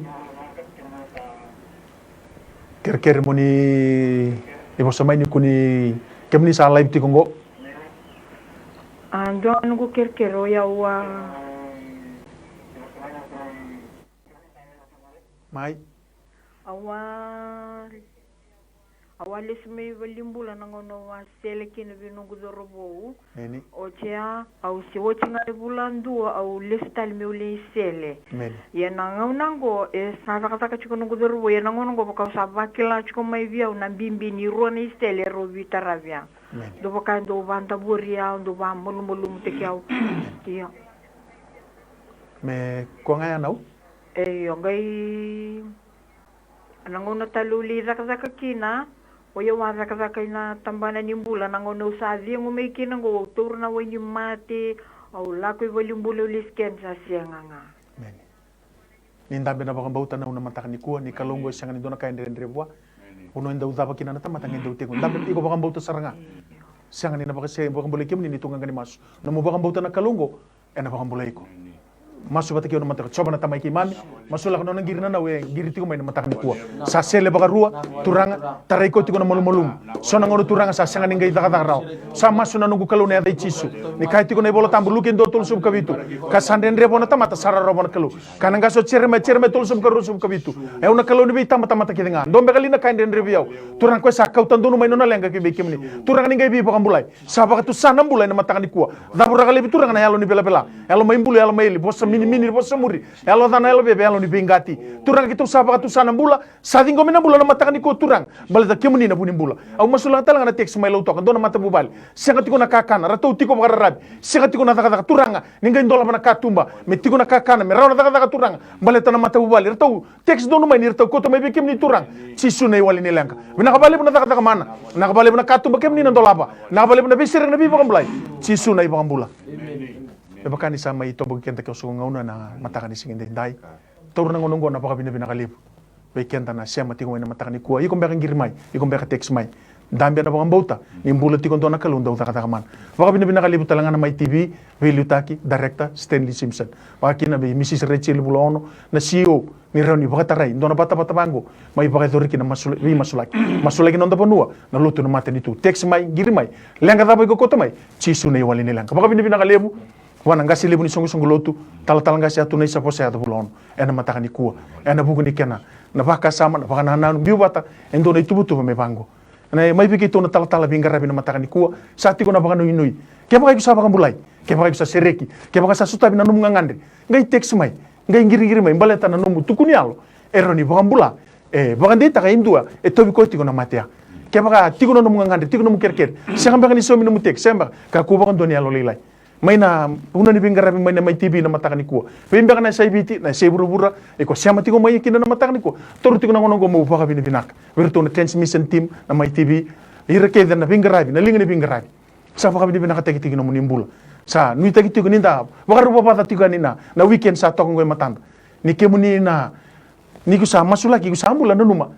Kerekere mo ni, ni vosa mai ni kuni, kemuni sa live tiko qo. A, dua noqu kerekere o yau a. Mai. Au a, au a lesu mai valenibula na gauna au a sele kina vei noqu cauravou. Meni. Oti ya, au se oti ga e vula dua au lesu tale meu lai sele. Meni. Ia na gauna oqo e sa cakacaka tiko noqu cauravou, ia na gauna oqo vaka au sa vakila tiko mai vei au na bibi ni rua na isele e rau veitaravi au. Meni. Dau vaka e dau vadavori au, dau vamalumalumutaki au. Io. Me kua ga ya nau? E, io, qai na gauna tale au lai cakacaka kina, o yau a cakacaka ina tabana ni bula, na gauna au sa cegu mai kina qo, au taura na wai ni mate, au lako i valenibula, au lesu kina sa sega ga. Meni. Ni dabe na vakabauta nau na mataka nikua, ni Kalou qo e sega ni dua na ka e dredre vua. Vanua e dau cava kina na tamata qai dau tegu. Dabe, iko vakabauta sara ga. Sega ni na vakase, vakabulai kemuni ni tu qaqa ni masu. Nomu vakabauta na Kalou qo, ena vakabulai iko. Masu vata kei au na mataka. Jiova na Tamai keimami, masulaka nona qiri na nau e qiri tiko mai na mataka nikua. Sa sele vakarua, Turaga, tarai koya tiko na malumalumu. So na gauna Turaga sa sega ni qai cakacaka rawa. Sa masu na noqu Kalou na yaca i Jisu. Ni kaya tiko na iVola Tabu, Luke dua tolusagavulu ka vitu. Ka sa dredre vua na tamata, sa rarawa vua na Kalou. Ka na qase o Jeremaia, Jeremaia tolusagavulu ka rua, ruasagavulu ka vitu. E au na Kalou ni veitabatamata kece ga. Dou beka li na ka e dredre vei au? Turaga, koya sa kauta donu mai nona leqa ki vei kemuni. Turaga, ni qai veivakabulai. Sa vakatusa na bula ena mataka nikua. Cavuraka laivi Turaga na yalo ni velavela, yalo mai bulu, yalo mai eli, vosa minimini, vosa muri, yalo ca, na yalo veve, yalo ni veiqati. Turaga, keitou sa vakatusa na bula, sa ciqomi na bula na mataka nikua Turaga. Baleta kemuni na vu ni bula. Au masulaka tale ga na text mai Lautoka, dua na matavuvale. Sega tiko na kakana, ratou tiko vakararavi. Sega tiko na cakacaka Turaga. Ni qai dolava na katuba, me tiko na kakana, me rawa na cakacaka Turaga. Baleta na matavuvale, ratou text donu mai ni ratou kauta mai vei kemuni Turaga. Jisu na iwali ni leqa. Vinaka vakalevu na cakacaka mana. Vinaka vakalevu na katuba kemuni na dolava. Vinaka vakalevu na veisereki, na veivakabulai. Jisu na iVakabula. Me vaka ni sa mai toboki keda ke o so gauna na mataka ni siga edaidai. Taura na gauna oqo na vakavinavinaka levu vei keda na sema tiko mai na mataka nikua. Iko beka qiri mai, iko beka text mai. Dabe na vakabauta ni bula tiko dua na Kalou dau cakacaka mana. Vakavinavinaka levu tale ga na Mai T V veiliutaki, director Stanley Simpson. Vakakina vei Mrs Rachel Vulaono, na C E O, ni rawa ni vakatarai dua na vatavata vaqo, mai vakayacori kina masu, veimasulaki. Masulaki noda vanua, na lotu, na matanitu. Text mai, qiri mai. Leqa cava iko kauta mai, Jisu na iwali ni leqa. Vakavinavinaka levu vua na qase levu ni soqosoqo lotu, talatala qase Atunaisa Vosayaco Vulaono, ena mataka nikua, ena vuku ni kena na vakasama, na vakanananu, biu vata e dua na ituvatuva me vaqo. Na, mai vei keitou na talatala veiqaravi na mataka nikua, sa tiko na vakanuinui. Kevaka iko sa vakabulai, kevaka iko sa sereki, kevaka sa sotavi na nomu gagadre, qai text mai, qai qiriqiri mai, baleta na nomu tuku ni yalo e rawa ni vakabula, e vakadeitaka e dua e tauvi koya tiko na mate ya. Kevaka tiko na nomu gagadre, tiko nomu kerekere, sega beka ni saumi nomu text, sega beka, kakua vakadua ni yalolailai. Mai na vanua ni veiqaravi mai na Mai T V na mataka nikua. Vei beka na yasai Viti, na yasai vuravura, iko sema tiko mai kina na mataka nikua. Taura tiko na gauna oqo meu vakavinavinaka vei iratou na transmission team na Mai T V, ira kece na veiqaravi, na liga ni veiqaravi. Sa vakavinavinakataki tiko nomuni bula. Sa nuitaki tiko ni da vakarau vavaca tiko yani na, na weekend sa toka oqo e matada. Ni kemuni na, ni ko sa masulaki, ko sa bula, nanuma.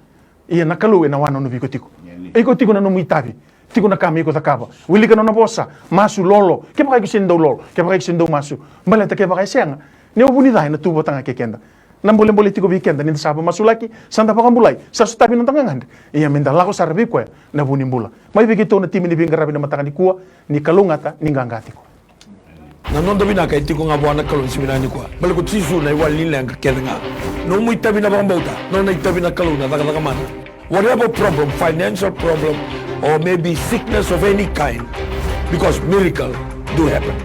Ia na Kalou ena wanonovi iko tiko. Iko tiko na nomu itavi. Tiko na ka me iko cakava. Wilika nona vosa. Masu, lolo. Kevaka iko sega ni dau lolo, kevaka iko sega ni dau masu, baleta kevaka e sega, ni o vu ni ca ena tu vata ga kei keda. Na bolebole tiko vei keda ni da sa vakamasulaki, sa da vakabulai, sa sotavi noda gagadre. Ia me da lako sara vei koya na vu ni bula. Mai vei keitou na timi ni veiqaravi na mataka nikua, ni kalougata, ni qaqa tiko. Na noda vinaka e tiko ga vua na Kalou ni siga vinaka nikua. Baleta ko Jisu na iwali ni leqa kece ga. Nomu itavi na vakabauta, nona itavi na Kalou na cakacaka mana. Whatever problem, financial problem, or maybe sickness of any kind, because miracle do happen.